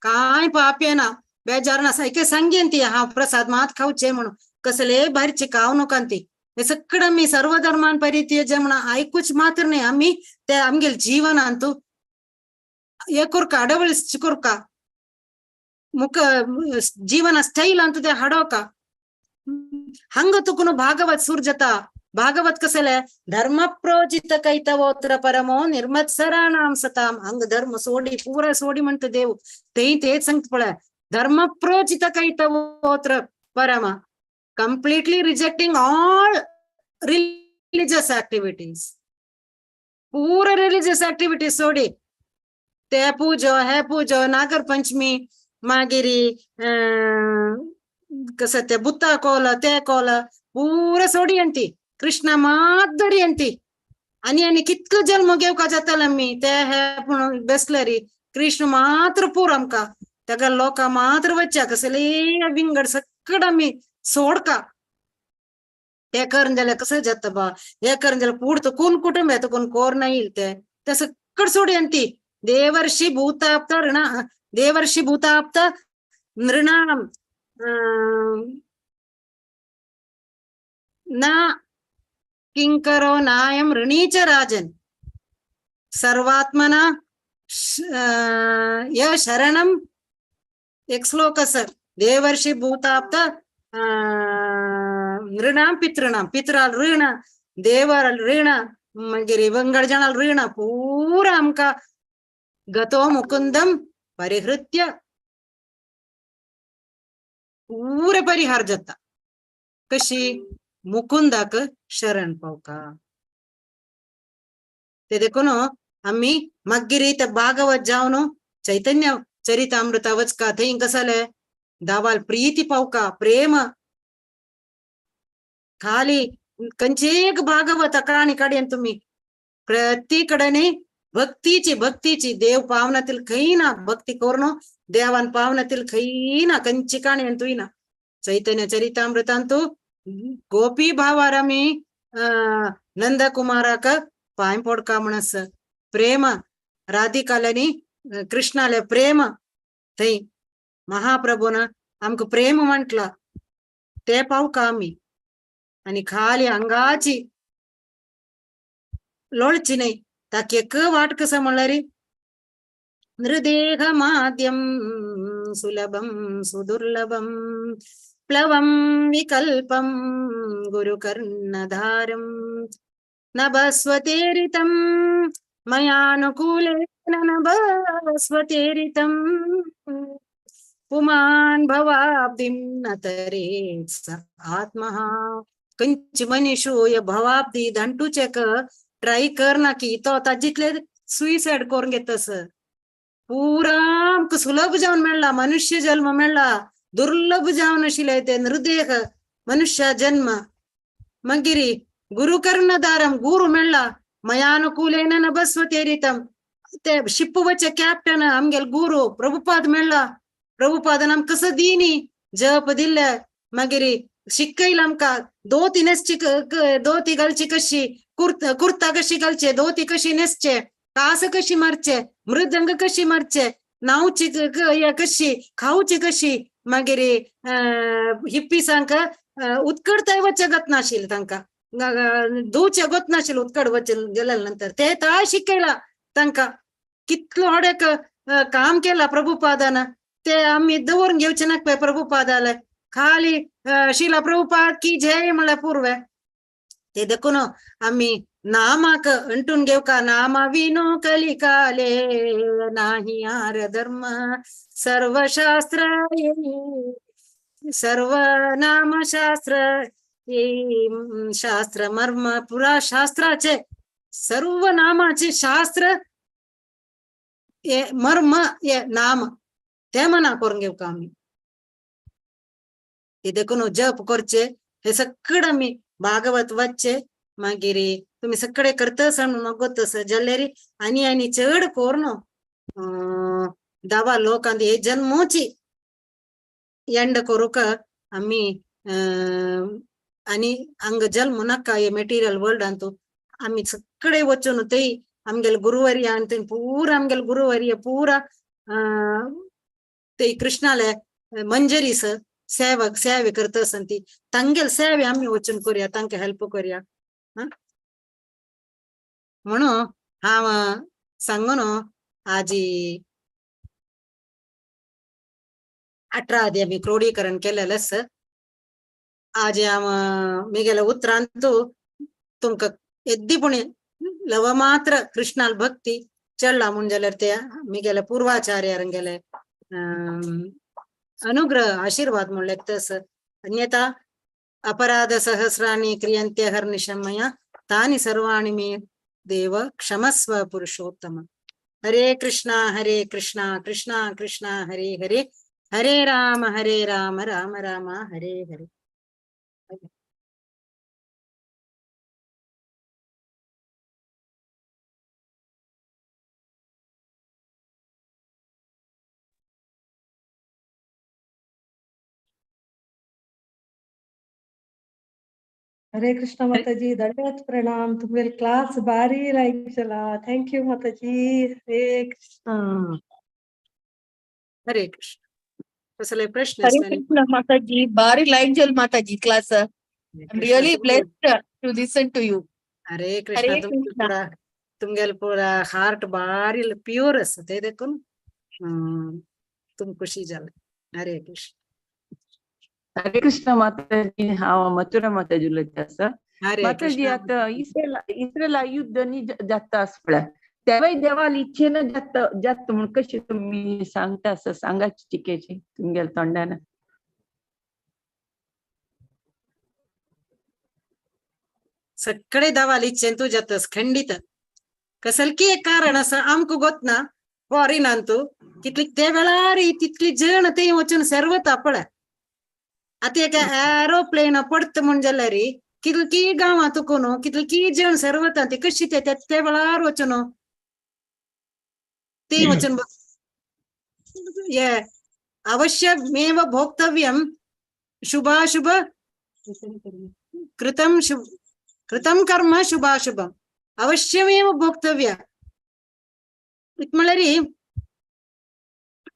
काय पाप येना बेजार ना एके सांगेन ती हा प्रसाद मात खावचे म्हणून कसले भायरचे खाव नकांती. हे सगळं मी सर्व धर्मान परित्यज्य म्हणून ऐकूच मात्र नाही आम्ही ते आमगेल जीवनांतू हे कोरका अडवळिस कोरका मुख जीवನ ಸ್ಟೈಲ್ ಅಂತ ಹಾಡೋಕ ಹಂಗ ತುಕುನು ಭಾಗವತ್ ಸುರ್ಜತ. ಭಾಗವತ್ ಕಸಲೆ ಧರ್ಮ ಪ್ರೋಜಿತ ಕೈತವೋತ್ರ ಪರಮೋ ನಿರ್ಮತ್ಸರಾಣಾಂ ಸತಾಂ. ಹಂಗ ಧರ್ಮ ಸೋಡಿ ಪೂರ ಸೋಡಿ म्हणತ ದೇವು ತೇ ತೇತ್ ಸಂಗತ್ ಧರ್ಮ ಪ್ರೋಜಿತ ಕೈತವೋತ್ರ ಪರಮ completely rejecting all religious activities. ಪೂರ ರಿಲಿಜಿಯಸ್ ಆಕ್ಟಿವಿಟೀಸ್ ಸೋಡಿ ते पूजो हे पूजो नागर पंचमी मागीर कसं ते बुत्ता कोल ते कोल पुरा सोडी अंती कृष्ण मात धरी अंती. आनी आनी कितको जल्म घेवका जाताले आमी ते हे पूण बेसले कृष्ण मात्र पूर आमकां ताका लोकां मात्र वच्च्या कसले विंगड सगळं आमी सोडका. ते करून जाल्यार कसं जाता बा हे करून जाल्यार पूड तो कोण कुटुंब येता कोण कोर नाही येईल ते ते सगळं सोडी अंती. देवर्षी भूताप्त ऋण देवर्षी भूताप्त नृणाम ना किंकरो नायम ऋणी च राजन सर्वात्मना य शरणम. एक श्लोक आसा, देवर्षी भूताप्त नृणाम पितृणाम, पितराल ऋण, देवर ऋण, मागीर वंगड जाणाल ऋण पुरा आमकां गतो मुकुंदम परिहृत्य पुरे परिहार जाता. कशी मुकुंदाक शरण पावका. ते देखून आमी मागीर ते भागवत जावन चैतन्य चरितामृता वचका, थंय कसं जालें दावाल प्रीती पावका, प्रेम खाली कंचेक भागवत काणी काडयन तुम्ही प्रत्येकडेने भक्तीची भक्तीची देव पावनातील खंय ना भक्ती करून देवान पावनातील खंय ना कंची काणी तुय ना. चैतन्य चरितामृतांतु गोपी भावार आमी नंदकुमाराक पांय पडका म्हणस प्रेम, राधिकाल्यानी कृष्णाले प्रेम, थंय महाप्रभून आमकां प्रेम म्हटला ते पावका आमी. आनी खाली अंगाची लोळची न्हय, ताका एक वाट कसं म्हणल्यार नृदेह माद्यम सुलभम सुदुर्लभम प्लवम विकल्पम गुरुकर्णधारम नभस्वतेरितं मयानुकूलेन नभस्वतेरितं पुमान भवाब्धिं न तरेत् स आत्मः. खंयचे मनीशू हे भवाब्धी धांटूचेक ट्राय करना की तो ताजितले सुइसायड करून घेतस. पुरा आमकां सुलभ जावन मेळ्ळा मनुष्य जल्म मेळ्ळा, दुर्लभ जावन आशिल्ले ते नृदेह मनुष्य जन्म. मागीर गुरुकर्णदारम गुरु मेळ्ळा, मयानुकूलेन नभस्वतेरितम ते शिप्पुवचे कॅप्टन आमगेल गुरु प्रभुपाद मेळ्ळा. प्रभुपादान आमकां कसं दिनी जप दिल्ले, मागीर शिकयला आमकां धोती न्हेसची, धोती घालची कशी, कुर्ता कशी घालचे, धोती कशी न्हेसचे, कास कशी मारचे, मृदंग कशी मारचे, न्हांवची कशी, खावची कशी. मागीर हिप्पीसांक उत्कडताय वचगत नाशिल्लें तांकां, धुवचे गत नाशिल्लें उत्कड वच गेल्या नंतर ते ताय शिकयला तांकां. कितलो होडेक काम केला प्रभुपादान, ते आमी दवरून घेवचे नाका पळय प्रभुपादाले. खाली शिला प्रभुपाद की जय म्हणल्यार पुर्वे. ते देखून आमी नामाक अंटून घेवका. नामा विनो कलिकाले नाही आर धर्म सर्वशास्त्र सर्व नामशास्त्र शास्त्र मर्म पुरा शास्त्राचे सर्व नामाचे शास्त्र मर्म नाम ते मना करून घेवका आमी. ते देखून जप करचे हे सगळं आमी भागवत वाचचे. मागीर तुमी सगळे करतस म्हणून नगोतस जाल्यार आनी आनी चड करून दावा लोकांत हे जन्मोची एंड करूंक आमी आनी हांगा जल्म नाका हे मेटिरियल वर्ल्डांतू आमी सगळे वचून थंय आमगेले गुरुवर्य आनी थंय पुरा आमगेले गुरुवर्य पुरा ते कृष्णाले मंजरी स सेवक सेवे करता आसन ती तांगेले सेवे आमी वचून करुया, तांकां हेल्प करुया. म्हणून हांव सांगून आजी 18 आदी आमी क्रोडीकरण केलेलें आसा. आज हांव मिगेल्या उतरांतू तुमकां येद्दीपणी लवमात्र कृष्णाल भक्ती चडला म्हूण जाल्यार ते मिगेल्या पूर्वाचार्यांगेले अनुग्रह आशीर्वाद म्हणल्यार तस. अन्यथा अपराध सहस्राणि क्रियन्ते हर्निशं मया तानि सर्वाणि मे देव क्षमस्व पुरुषोत्तम. हरे कृष्णा हरे कृष्णा कृष्णा कृष्णा हरे हरे, हरे राम हरे राम राम राम हरे हरे. हरे कृष्ण माताजी, दंडवत प्रणाम. तुम्हारे क्लास बारी लाइक चला. Thank you माताजी. हरे कृष्ण. हरे कृष्ण. कसले प्रश्न हरे आसल्यार कृष्ण माताजी, बारी लायक जाल माताजी class. I am really blessed to listen to you. Hare Krishna. Hare तुमगे कृष्ण. पुरा तुमगेले पुरा हार्ट बारी प्योर आसा ते देखून तुम खुशी जाले. हरे कृष्ण. हरे कृष्ण माताजी. हांव मथुरा माताजी उलयता आसा. हरे माताजी, कृष्ण. आतां इस्रेला युद्ध न्ही जाता आसा पळय, तेवय देवाल इच्छेन जाता जाता म्हूण कशें तुमी सांगता आसा? सांगाची टिकेची तुमगेल्या तोंडान. सगळे दवाल इच्छेन तूं जातस खंडीत. कसलकी एक कारण आसा आमकां गोतना फॉरेनान तूं कितली ते वेळार तितली जण ते वचून सर्वता पळय. आतां एक एरोप्लेन पडत म्हूण जाल्यार कितली गांवां तुका न्हू कितली जण सर्वता ती कशी ते ते वेळार वचून ते वचून हे अवश्यमेव भोक्तव्यं शुभाशुभ कृतं शुभ कृतं कर्म शुभाशुभम अवश्यमेव भोक्तव्य. म्हळ्यार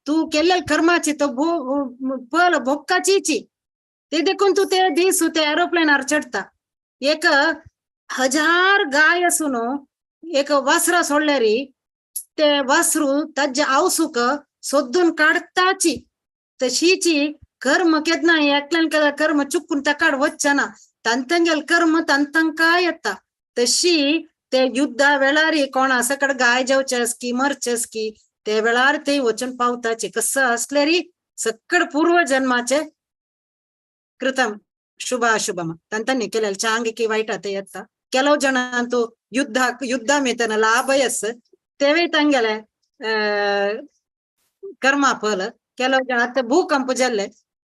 तूं केल्ले कर्माची तो भो फल भोगकाचीची ते देखून तूं ते दीस ते एरोप्लेनार चडटा. एक 1000 गाय आसून एक वासरा सोडल्यार ते वासरू ताजे आवसूक सोदून काडटाची. तशीची कर्म केन्ना एकल्यान केल्यार कर्म चुकून ताकाड वचना, तांतंगेल कर्म तांकां येता. तशी ते युद्धा वेळार कोणा सकड गाय जेवचे की मरचे की ते वेळार ते वचून पावताचे. कसं असल्यारी सक्कड पूर्व जन्माचे कृतम शुभाशुभम तांतांनी केलेले चांग की वाईट ते येता. ಕೆಲವು ಜನ ಅಂತೂ ಯುದ್ಧ ಯುದ್ಧ ಮೇತನ ಲಾಭಯಸ್ तेवे तांगेले कर्मा फल. ಕೆಲವು ಜನ आतां भूकंप जाल्ले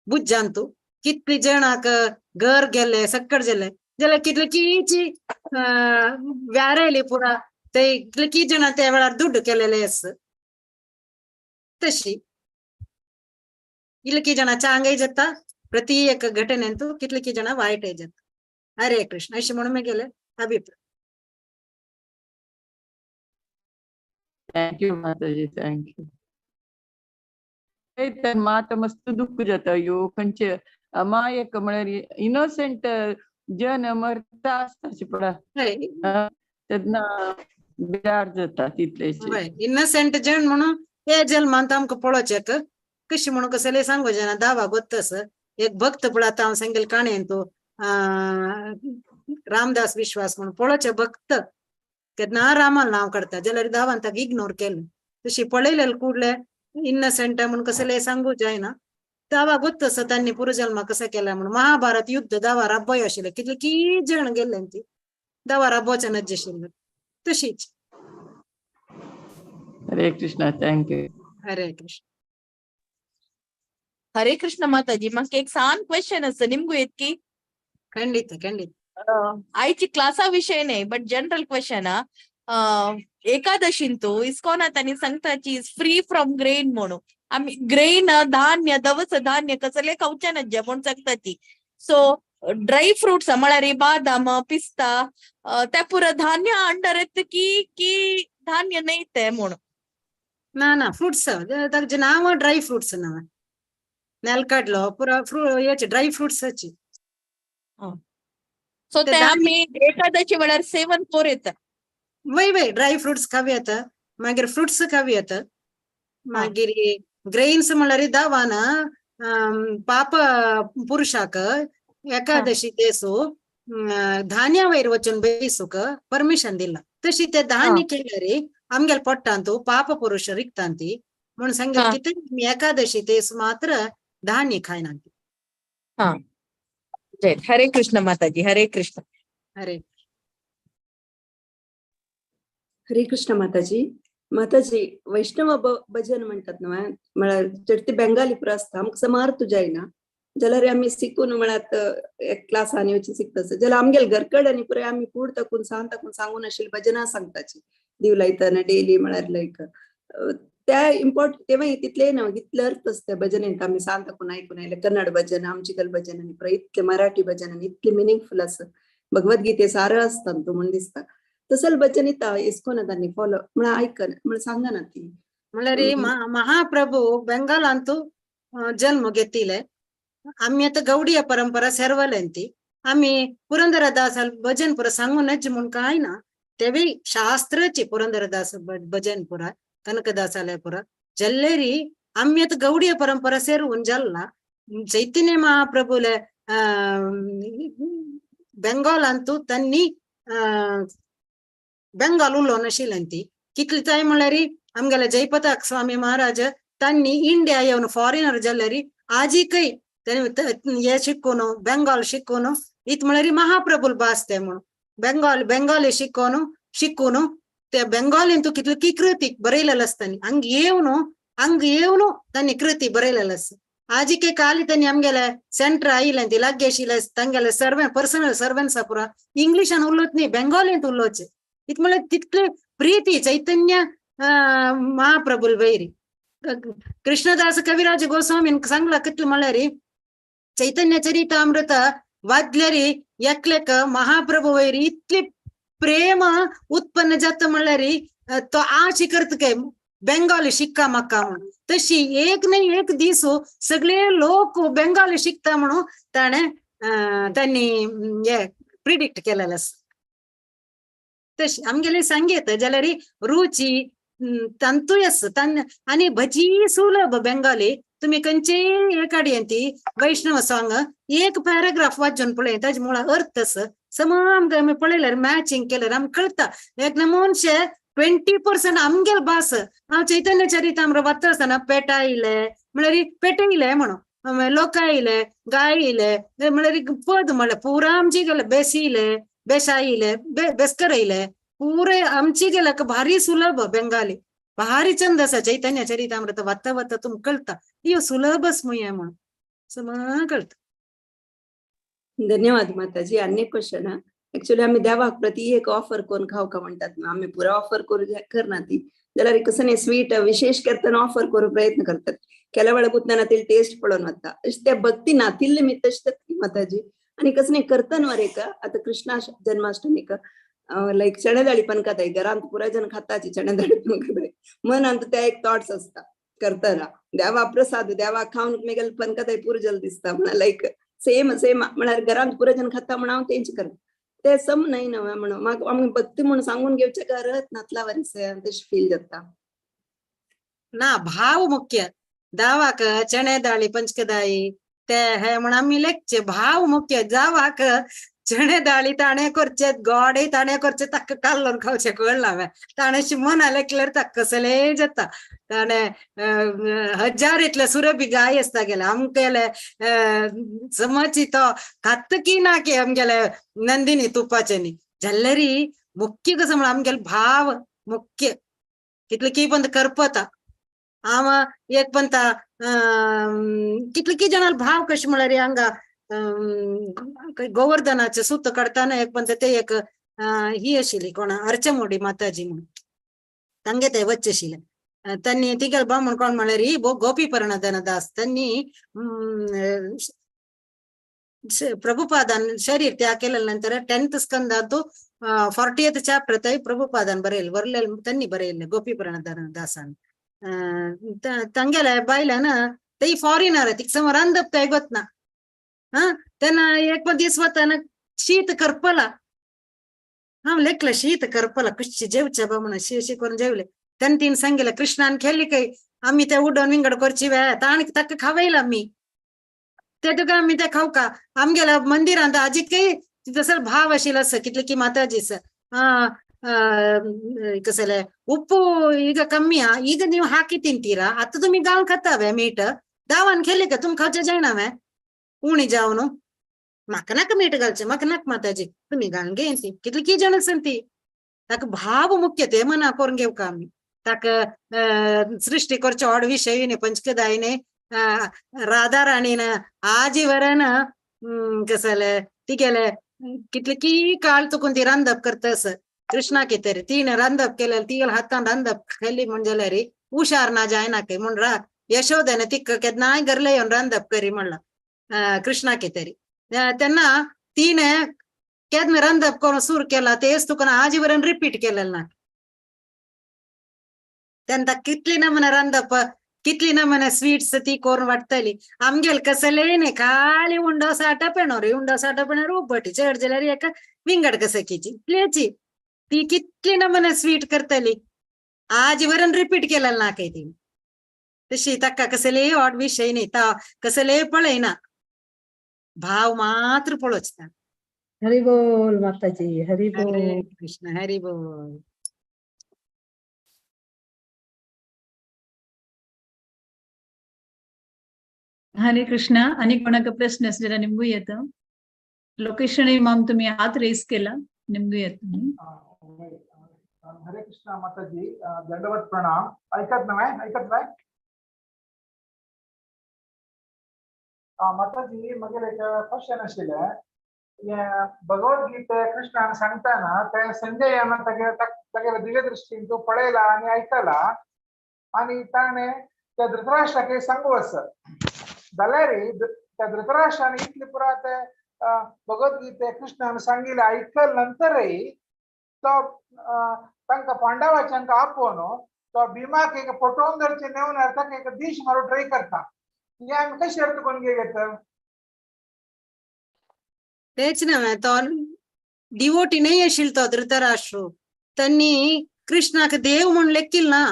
बुज्जांतू कितली जणांक घर गेले सक्कड जाले जाल्यार कितली व्यारेली पुरा ते कितली जणां त्या वेळार दुड्ड केलेले आस. तशी इतली जणां चांगय जाता प्रति एक घटनेंतू कितली जणां वायटय जाता. हरे कृष्ण. अशें म्हणून मागीर अभिप्राय. Thank you Mataji, thank you. तर माता मस्त दुःख जाता ह्यो खंयचे अमायक म्हळ्यार इनोसंट जन मरता आसता पळय तेन्ना बेजार जाता तितलेशे. इनोसंट जन म्हणून हे जल्मांत आमकां पळोवचें कशी म्हणून कसले सांगू जायना. दावा गोत्तस एक भक्त पळय आतां हांव सांगेल काणयेन तूं रामदास विश्वास म्हणून पळोवचे भक्त केन्ना रामान नांव काडटा जाल्यार दावान ताका इग्नोर केलें. तशी पळयलेले कुडले इनोसंट म्हणून कसले सांगू जायना. दावा गोत्तस तांणी पुर्वजन्मा कसा केला म्हणून. महाभारत युद्ध दावा राबय आशिल्लें कितले की जण गेल्ले ती दावा राबोवचे नज्ज आशिल्ले. तशीच. हरे Krishna. Thank you. Hare Krishna. Hare Krishna Mataji, म्हाका एक सान क्वेश्चन आसा निमगू येत की? ಖಂಡಿತ ಖಂಡಿತ. आयची क्लासा विशय न्हय बट जनरल क्वेश्चन. एकादशींतू इस्कॉनात आनी सांगताची is free from grain म्हणून. आमी ग्रेन धान्य दवस धान्य कसले खावचे नज्जे म्हूण सांगताची. सो ड्राय फ्रुट्स म्हळ्यार बादाम पिस्ता ते पुरो धान्य अंडर येता की की धान्य न्हय ते म्हूण? ना ना, फ्रुट्स ताजे नांव ड्राय फ्रुट्स नांव नेलकडलो पुरा फ्रू हेचे ड्राय फ्रुट्साची. सो ते ते धान्य आमी एकादशी वेळार सेवन कोर येता. वय वय, ड्राय फ्रुट्स खावं येता, मागीर फ्रुट्स खावं येता. मागीर ग्रेन्स म्हळ्यार दावान पाप पुरुषाक एकादशी देसू धान्या वयर वचून बेसूक परमिशन दिला. तशी ते धान्य केल्यार आमगेले पोट्टांतू पाप पुरुष रिक्तांती म्हणून सांगेल कितें आमी एकादशी देस मात्र धान्य खायनात. जय हरे कृष्ण माताजी. हरे कृष्ण. हरे हरे कृष्ण माताजी. माताजी, वैष्णव भजन म्हणतात ना, म्हळ्यार चडती बेंगाली पुरो आसता, आमकां समार तुज्या येना जाल्यार आमी शिकून म्हळ्यार एक क्लासांनी वचून शिकता जाल्यार आमगेले घरकड आनी पुराय आमी कूड ताकून सान ताकून सांगून आशिल्ली भजनां सांगताची दिव लायतना डेली म्हळ्यार लायक त्या इम्पॉर्ट तेव्हा तितले ना इतले अर्थ आसता भजनेंत आमी सान ताकून आयकून आयले. कन्नड भजन आमची भजन आनी पुराय इतले मराठी भजन आनी इतले मिनिंगफूल आसा. भगवद्गीते सारो आसता तूं म्हूण दिसता तसल भजन येता इस्कोन तांणी फॉलो म्हळ्यार आयकना म्हळ्यार सांगना ती. म्हळ्यार महाप्रभू बेंगालांतू जन्म घेतिले. आमी आतां गौडीय परंपरा सर्वलेंती आमी पुरंदरदास भजन पुरा सांगूनच म्हूण कांय ना, तेवी शास्त्राची पुरंदरदास भजन पुरा कनकदासाले पुरा जल्लेरी आमी आतां गौडीय परंपरा सेरून जल्ला. चैतन्य महाप्रभुले बेंगॉलांतू तांणी बेंगाल उलोवन आशिल्लें कितली जाय म्हणल्यार आमगेले जयपताक स्वामी महाराज तांणी इंडिया येवन फॉरेनर जाल्यार आजीकय हे शिकून बेंगाल शिकून इत म्हणल्यार महाप्रभुल भास ते म्हणून बेंगाल बेंगाली शिकोन शिकून ते बेंगालीन तूं कितली की कृती बरयलेलं आसता हंग येवन हंग येवन तांणी कृती बरयलेलं आसा. आजिके काली तांणी आमगेले सेंटर आयिल्लें ती लागीं आशिल्ले तांगेले सर्वे पर्सनल सर्वन्स पुरा इंग्लिशान उलोवच न्ही बेंगॉलींत उलोवचें. इत म्हळ्यार तितले प्रीती चैतन्य महाप्रभुल वैरी. कृष्णदास कविराज गोस्वामीन सांगला कितले म्हळ्यार चैतन्य चरितामृत वाचल्यारी एकलेक महाप्रभु वैरी इतली प्रेम उत्पन्न जाता म्हळ्यार तो आशी करता काय बेंगाली शिक्का म्हाका म्हणून. तशी एक न्ही एक दीस सगळे लोक बेंगाली शिकता म्हणून ताणें तांणी हे प्रिडिक्ट केलेलें आसा. तशी आमगेले संगीत जाल्यार रुची तांतूय आसा आनी भजी सुलभ बेंगाली. तुमी खंयचेय हे काडयेन ती वैष्णव सॉंग एक पॅराग्राफ वाचून पळय ताजे मुळा अर्थ आसा सम आमकां आमी पळयल्यार मॅचिंग केल्यार आमकां कळटा. एक नमूनशे 20% आमगेल भास. हांव चैतन्य चरितामृत वाचता आसतना पेटायले म्हळ्यार पेटयले म्हणून लोकायले गायले म्हळ्यार पद म्हळ्यार पुरा आमची गेले बेसिले बेसायले बेस्करयले पुरे आमची गेले भारी सुलभ बेंगाली भारी चंद आसा. चैतन्य चरितामृत वाचता वाचता तुमकां कळटा यो सुलभच मुया म्हणून समा कळटा. धन्यवाद माताजी. आनी एक क्वेश्चन एक्चुअली आमी देवाक प्रति एक ऑफर करून खावका म्हणटात न्हू, आमी पुरा ऑफर करू करना ती जाल्यार कसं न्ही स्वीट विशेष करतना ऑफर करूंक प्रयत्न करतात. केल्या वेळा पुतना नातील टेस्ट पळोवन वता अशें त्या भक्ती नातिल्ले मी तशें माताजी. आनी कसं न्ही करतना वर आतां कृष्णा जन्माष्टमीक लायक चणे दाळी पण खाताय घरांत पुराय जण खाताची चणे दाळी पण खाताय मनांत त्या एक थॉट्स आसता करतना देवा प्रसाद देवा खावन मेगेल पण खाताय पुरो जल दिसता म्हणा लायक सेम सेम म्हळ्यार घरांत पुरो जण खाता म्हणून हांव तेंच करता ते सम न्हय न्हय म्हणून म्हाका आमी भक्ती म्हणून सांगून घेवचे गरज नातला वरी तशें फील जाता. ना भाव मुख्य दावाक चणे दाळी पंचकदाई ते हे म्हण आमी लेखचे भाव मुख्य. जावाक चणे दाळी ताणें करचे गोडे ताणें करचे ताका कालोवन खावचें कळना हांवें ताणें मना लेखल्यार ताका कसलें जाता. ताणें हजार इतले सुरभी गाय आसता गेले आमगेले समज तो खात की ना की आमगेले नंदिनी तुपाचे न्ही जाल्यार मुख्य कसं म्हळ्यार आमगेले भाव मुख्य. कितले की पण करपता हांव एक पंता कितले की जाणां भाव कशें म्हळ्यार हांगा गोवर्धनाचे सूत काडटाना एक पंत ते एक ही आशिल्ली कोण अर्चमोडी माताजी म्हणून तांगे ते वच्चे आशिल्ले. तांणी तिगेले बामण कोण म्हळ्यार ही गोपीपरणधन दास तांणी प्रभुपादान शरीर त्याग केल्या नंतर 10th स्कंदांतू 40th chapter थंय प्रभुपादान बरयले बरले तांणी बरयल्ले गोपीपरणधन दासान. तांगेले बायल्यान ते फॉरेनर तिका समोर रांदप ते गोतना हा तेन्ना एक दीस वतना शीत करपला हांव लेखलं शीत करपला कशी जेवचे बा म्हणून शी करून जेवले. तेन्ना तिने सांगितलं कृष्णान खेळली काय आम्ही ते उडोवन विंगड करची वेळ ताण ताका खावयला आमी ते तुका आमी ते खाऊ का. आमगेल्या मंदिरांत आजीकय तसो भाव आशिल्लो आसा कितले की माताजीस कसले ಉಪ್ಪು ಈಗ ಕಮ್ಮಿ ಈಗ ನೀವು ಹಾಕಿ ತಿಂತೀರಾ ಅತ್ತ ತುಮಿ ಗಾಲ್ ಖತ್ತಾವೆ ಮೀಟ್ दावान खेळले का तुम खावचे जायना उणी जावन म्हाका नाका मीठ घालचें म्हाका नाका माताजी तुमी घालून घेयन ती कितली की जाण आसा ती. ताका भाव मुख्य ते मना करून घेवका आमी ताका सृष्टी करचे व्हड विशय न्ही पंचकदायने राधा राणीन आजीवरन कसले तिगेले कितले की काळ चुकून ती रांदप करता आसा कृष्णा कितें तिणें रांदप केलें तिगेल्या हातान रांदप केली म्हण जाल्यार हुशार ना जायना काय म्हण यशोदेन तिका केन्नाय घरले येवन रांदप करी म्हणलां कृष्णा कितें तेन्ना तिणें केन्ना रांदप करून सूर केला तेच तुका आजीवरन रिपीट केलें ना. तेन्ना कितली नमुना रांदप कितली नमूने स्वीट्स ती करून वाटतली. आमगेल कसले न्ही, खाली उंडो साठा पेणोर, उंडो साठा पेणोर उब्बटी चड जाल्यार एका विंगड कसकीची इतल्याची. ती कितली नमूने स्वीट करतली, आज वरण रिपीट केलेलं ना काही ती. तशी ताका कसले ऑड विशय न्ही, ता कसले पळयना, भाव मात्र पळोवचो ता. हरी बोल माताजी, हरी हरे बोल. कृष्ण हरी बोल. हरे कृष्ण. आणि कोणाक प्रश्न आसले जाल्यार निमगू येता. लोकेशन माम तुम्ही हात रेस केला, निमगू येता. हरे कृष्ण माताजी, दंडवत प्रणाम. ऐकत नाही, ऐकत नाही माताजी. मगेले एक क्वेश्चन आशिल्लें, हें भगवद्गीते कृष्णान सांगतना ते संजयान तागेले दिव्य दृष्टीन तूं पळयला आनी आयकला आनी ताणें त्या धृतराष्ट्राक सांगू आसा जाल्यार त्या धृतराष्ट्रान इतली पुरा ते भगवद्गीते कृष्णान सांगिल्लें आयकल नंतरय तो तांकां पांडवाच्यांक आपोवन तो भीमाक एक फटोवन धरचें नेवन ताका एक दीश मारून ट्राय करता. हे आमी कशें अर्थ करून घेता? तेच न्हय, तो डिवोटी न्हय आशिल्लो तो धृतराष्ट्र. तांणी कृष्णाक देव म्हूण लेखील ना,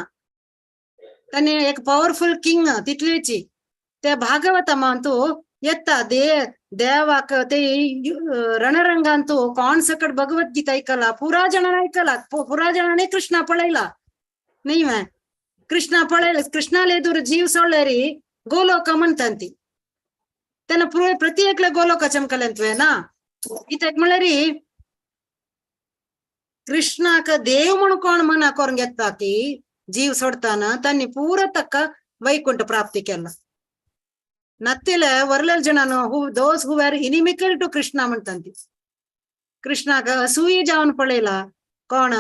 तांणी एक पॉवरफुल किंग तितलेची. ते भागवतमांतू येता देवाक ते रणरंगांतू कोण सकट भगवद्गीता ऐकला, पुरा जणांनी ऐकला, पुरा जणांनी कृष्णा पळयला न्ही वे. कृष्णा पळयला, कृष्णाले दूर जीव सोडल्यारी गोलोक म्हणटात तेन्ना प्रति एकल्या गोलोक चमकलें ना. कित्याक म्हणल्यार कृष्णाक देव म्हण कोण मना करून घेता की जीव सोडताना तांणी पुरा ताका वैकुंठ प्राप्ती केला. नत्तिले वरलेल जणानो who those who are inimical to Krishna म्हणटात ती. कृष्णाक असूय जावन पळयला कोण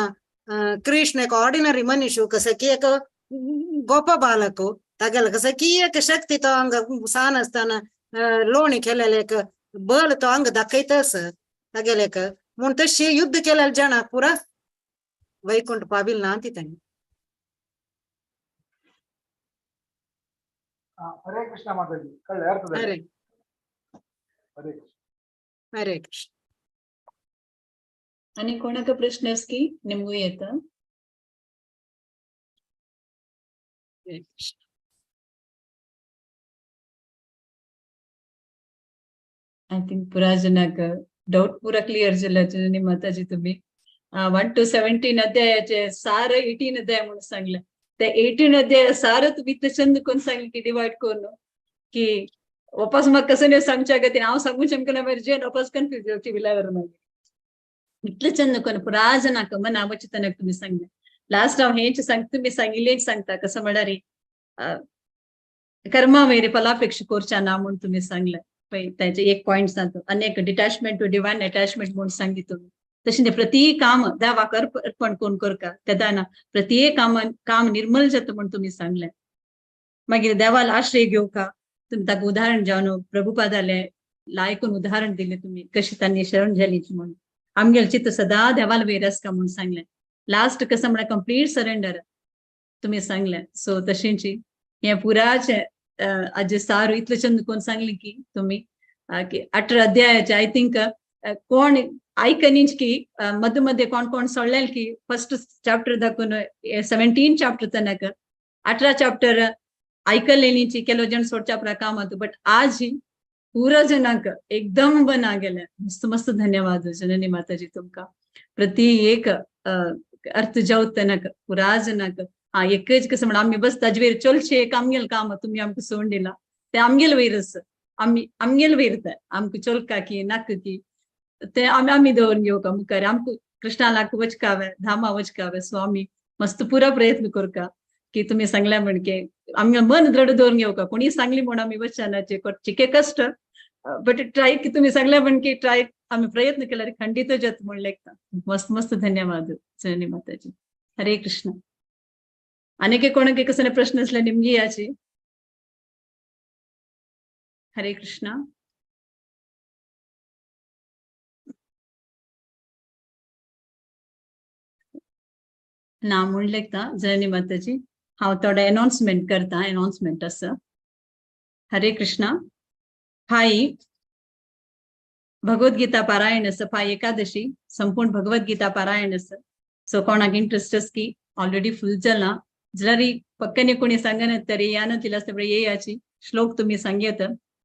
कृष्ण एक ऑर्डिनरी मनीस कसं की एक गोप बालक, तागेलो कसं की एक शक्ती तो अंग सान आसतना लोणी केलेले एक बल तो अंग दाखयतस तागेले म्हूण तशी युद्ध केलेले जणांक पुरा वैकुंठ पाविल ना ती तांणी. हरे कृष्ण माताजी, कळ्ळें अर्थ जालें. हरे हरे कृष्ण. हरे कृष्ण. आणि कोणाक प्रश्न आस की निमगू येता. हरे कृष्ण. I think पुरा जणांक डाऊट पुरा क्लिअर जाला. जननी माताजी तुम्ही 1 to 17 अध्यायाचे सार 18 अध्याय म्हणून सांगले. ते 18 अध्याय सार तुम्ही इतले चंद करून सांगले की डिवायड करून की वापस म्हाका कसं नाही सांगच्या गतीन हांव सांगू शकना मागीर जेन वापस कन्फ्यूज जावची विलावर मागीर इतले चंद करून पुरा जणांक मना वचितनाक तुम्ही सांगले. लास्ट हांव हेंच सांग, तुम्ही सांगिल्लें सांगता कसं म्हळ्यार कर्मा वयर फलापेक्षा करच्या ना म्हणून तुम्ही सांगले. पळय ताचे एक पॉयंट सांगता आनी एक डिटॅचमेंट टू डिवायन अटॅचमेंट म्हणून सांगित तुम्ही. तशें प्रति काम देवाक अर्पण कोण करका तेन्ना प्रत्येक काम काम निर्मल जाता म्हूण तुमी सांगलें. मागीर देवाल आश्रय घेवका तुमी ताका उदाहरण जावन प्रभुपादाले लायकून उदाहरण दिलें तुमी कशी तांणी शरण जाली म्हणून. आमगेलें चित्त सदां देवाल वयर आसता म्हणून सांगलें. लास्ट कसं म्हळ्यार कंप्लीट सरेंडर तुमी सांगलें. सो तशेंच हें पुराचें आजे सारू इतलें चंद कोण सांगलें की तुमी की 18 अध्यायाचे I think कोण आयकनीच की मध्य मध्ये कोण कोण सोडलेल की फर्स्ट चॅप्टर दाखून 17 चॅप्टर तनक 18 चॅप्टर आयकलेलीची ಕೆಲವು जण सोडच्या काम बट आज पुरा जणांक एकदम बना गेले. मस्त मस्त धन्यवाद जननी माताजी तुमका. प्रति एक अर्थ जावत तनक पुरा जणांक हा एकच कसं म्हण आम्ही बस ताजवेर चलचे एक आमगेल काम तुम्ही आमकां सोडून दिला ते आमगेल वयरच आमी आमगेल वयर ते आमकां चलका की नाका की ते आमी आमी दवरून घेवका मुखार आमकां कृष्णालाक वचकावे धामा वचकावे. स्वामी मस्त पुरा प्रयत्न करका की तुम्ही सांगल्या म्हणके आमगे मन दृढ दवरून घेवका. कोणी सांगली म्हूण आमी वचनाचे चिके कश्ट बट ट्राय की तुम्ही सांगल्या म्हणके ट्राय आमी प्रयत्न केल्यार खंडित जात म्हूण लेखता. मस्त मस्त धन्यवाद जननी माताजी. हरे कृष्ण. अनेक कोणाक कसले प्रश्न असले निमगी याची. हरे कृष्ण. ना म्हूण लेखता जननी माताजी. हांव थोडे अनाउन्समेंट करता, अनाउन्समेंट आसा. हरे कृष्णा. फाई भगवद्गीता पारायण आसा, फाय एकादशी संपूर्ण भगवद्गीता पारायण आसा. सो कोणाक इंट्रस्ट आसा की ऑलरेडी फुल जाला, जाल्यार पक्क्याने कोणी सांगना तरी या ना तिला सगळे येयाची श्लोक तुम्ही सांगयत.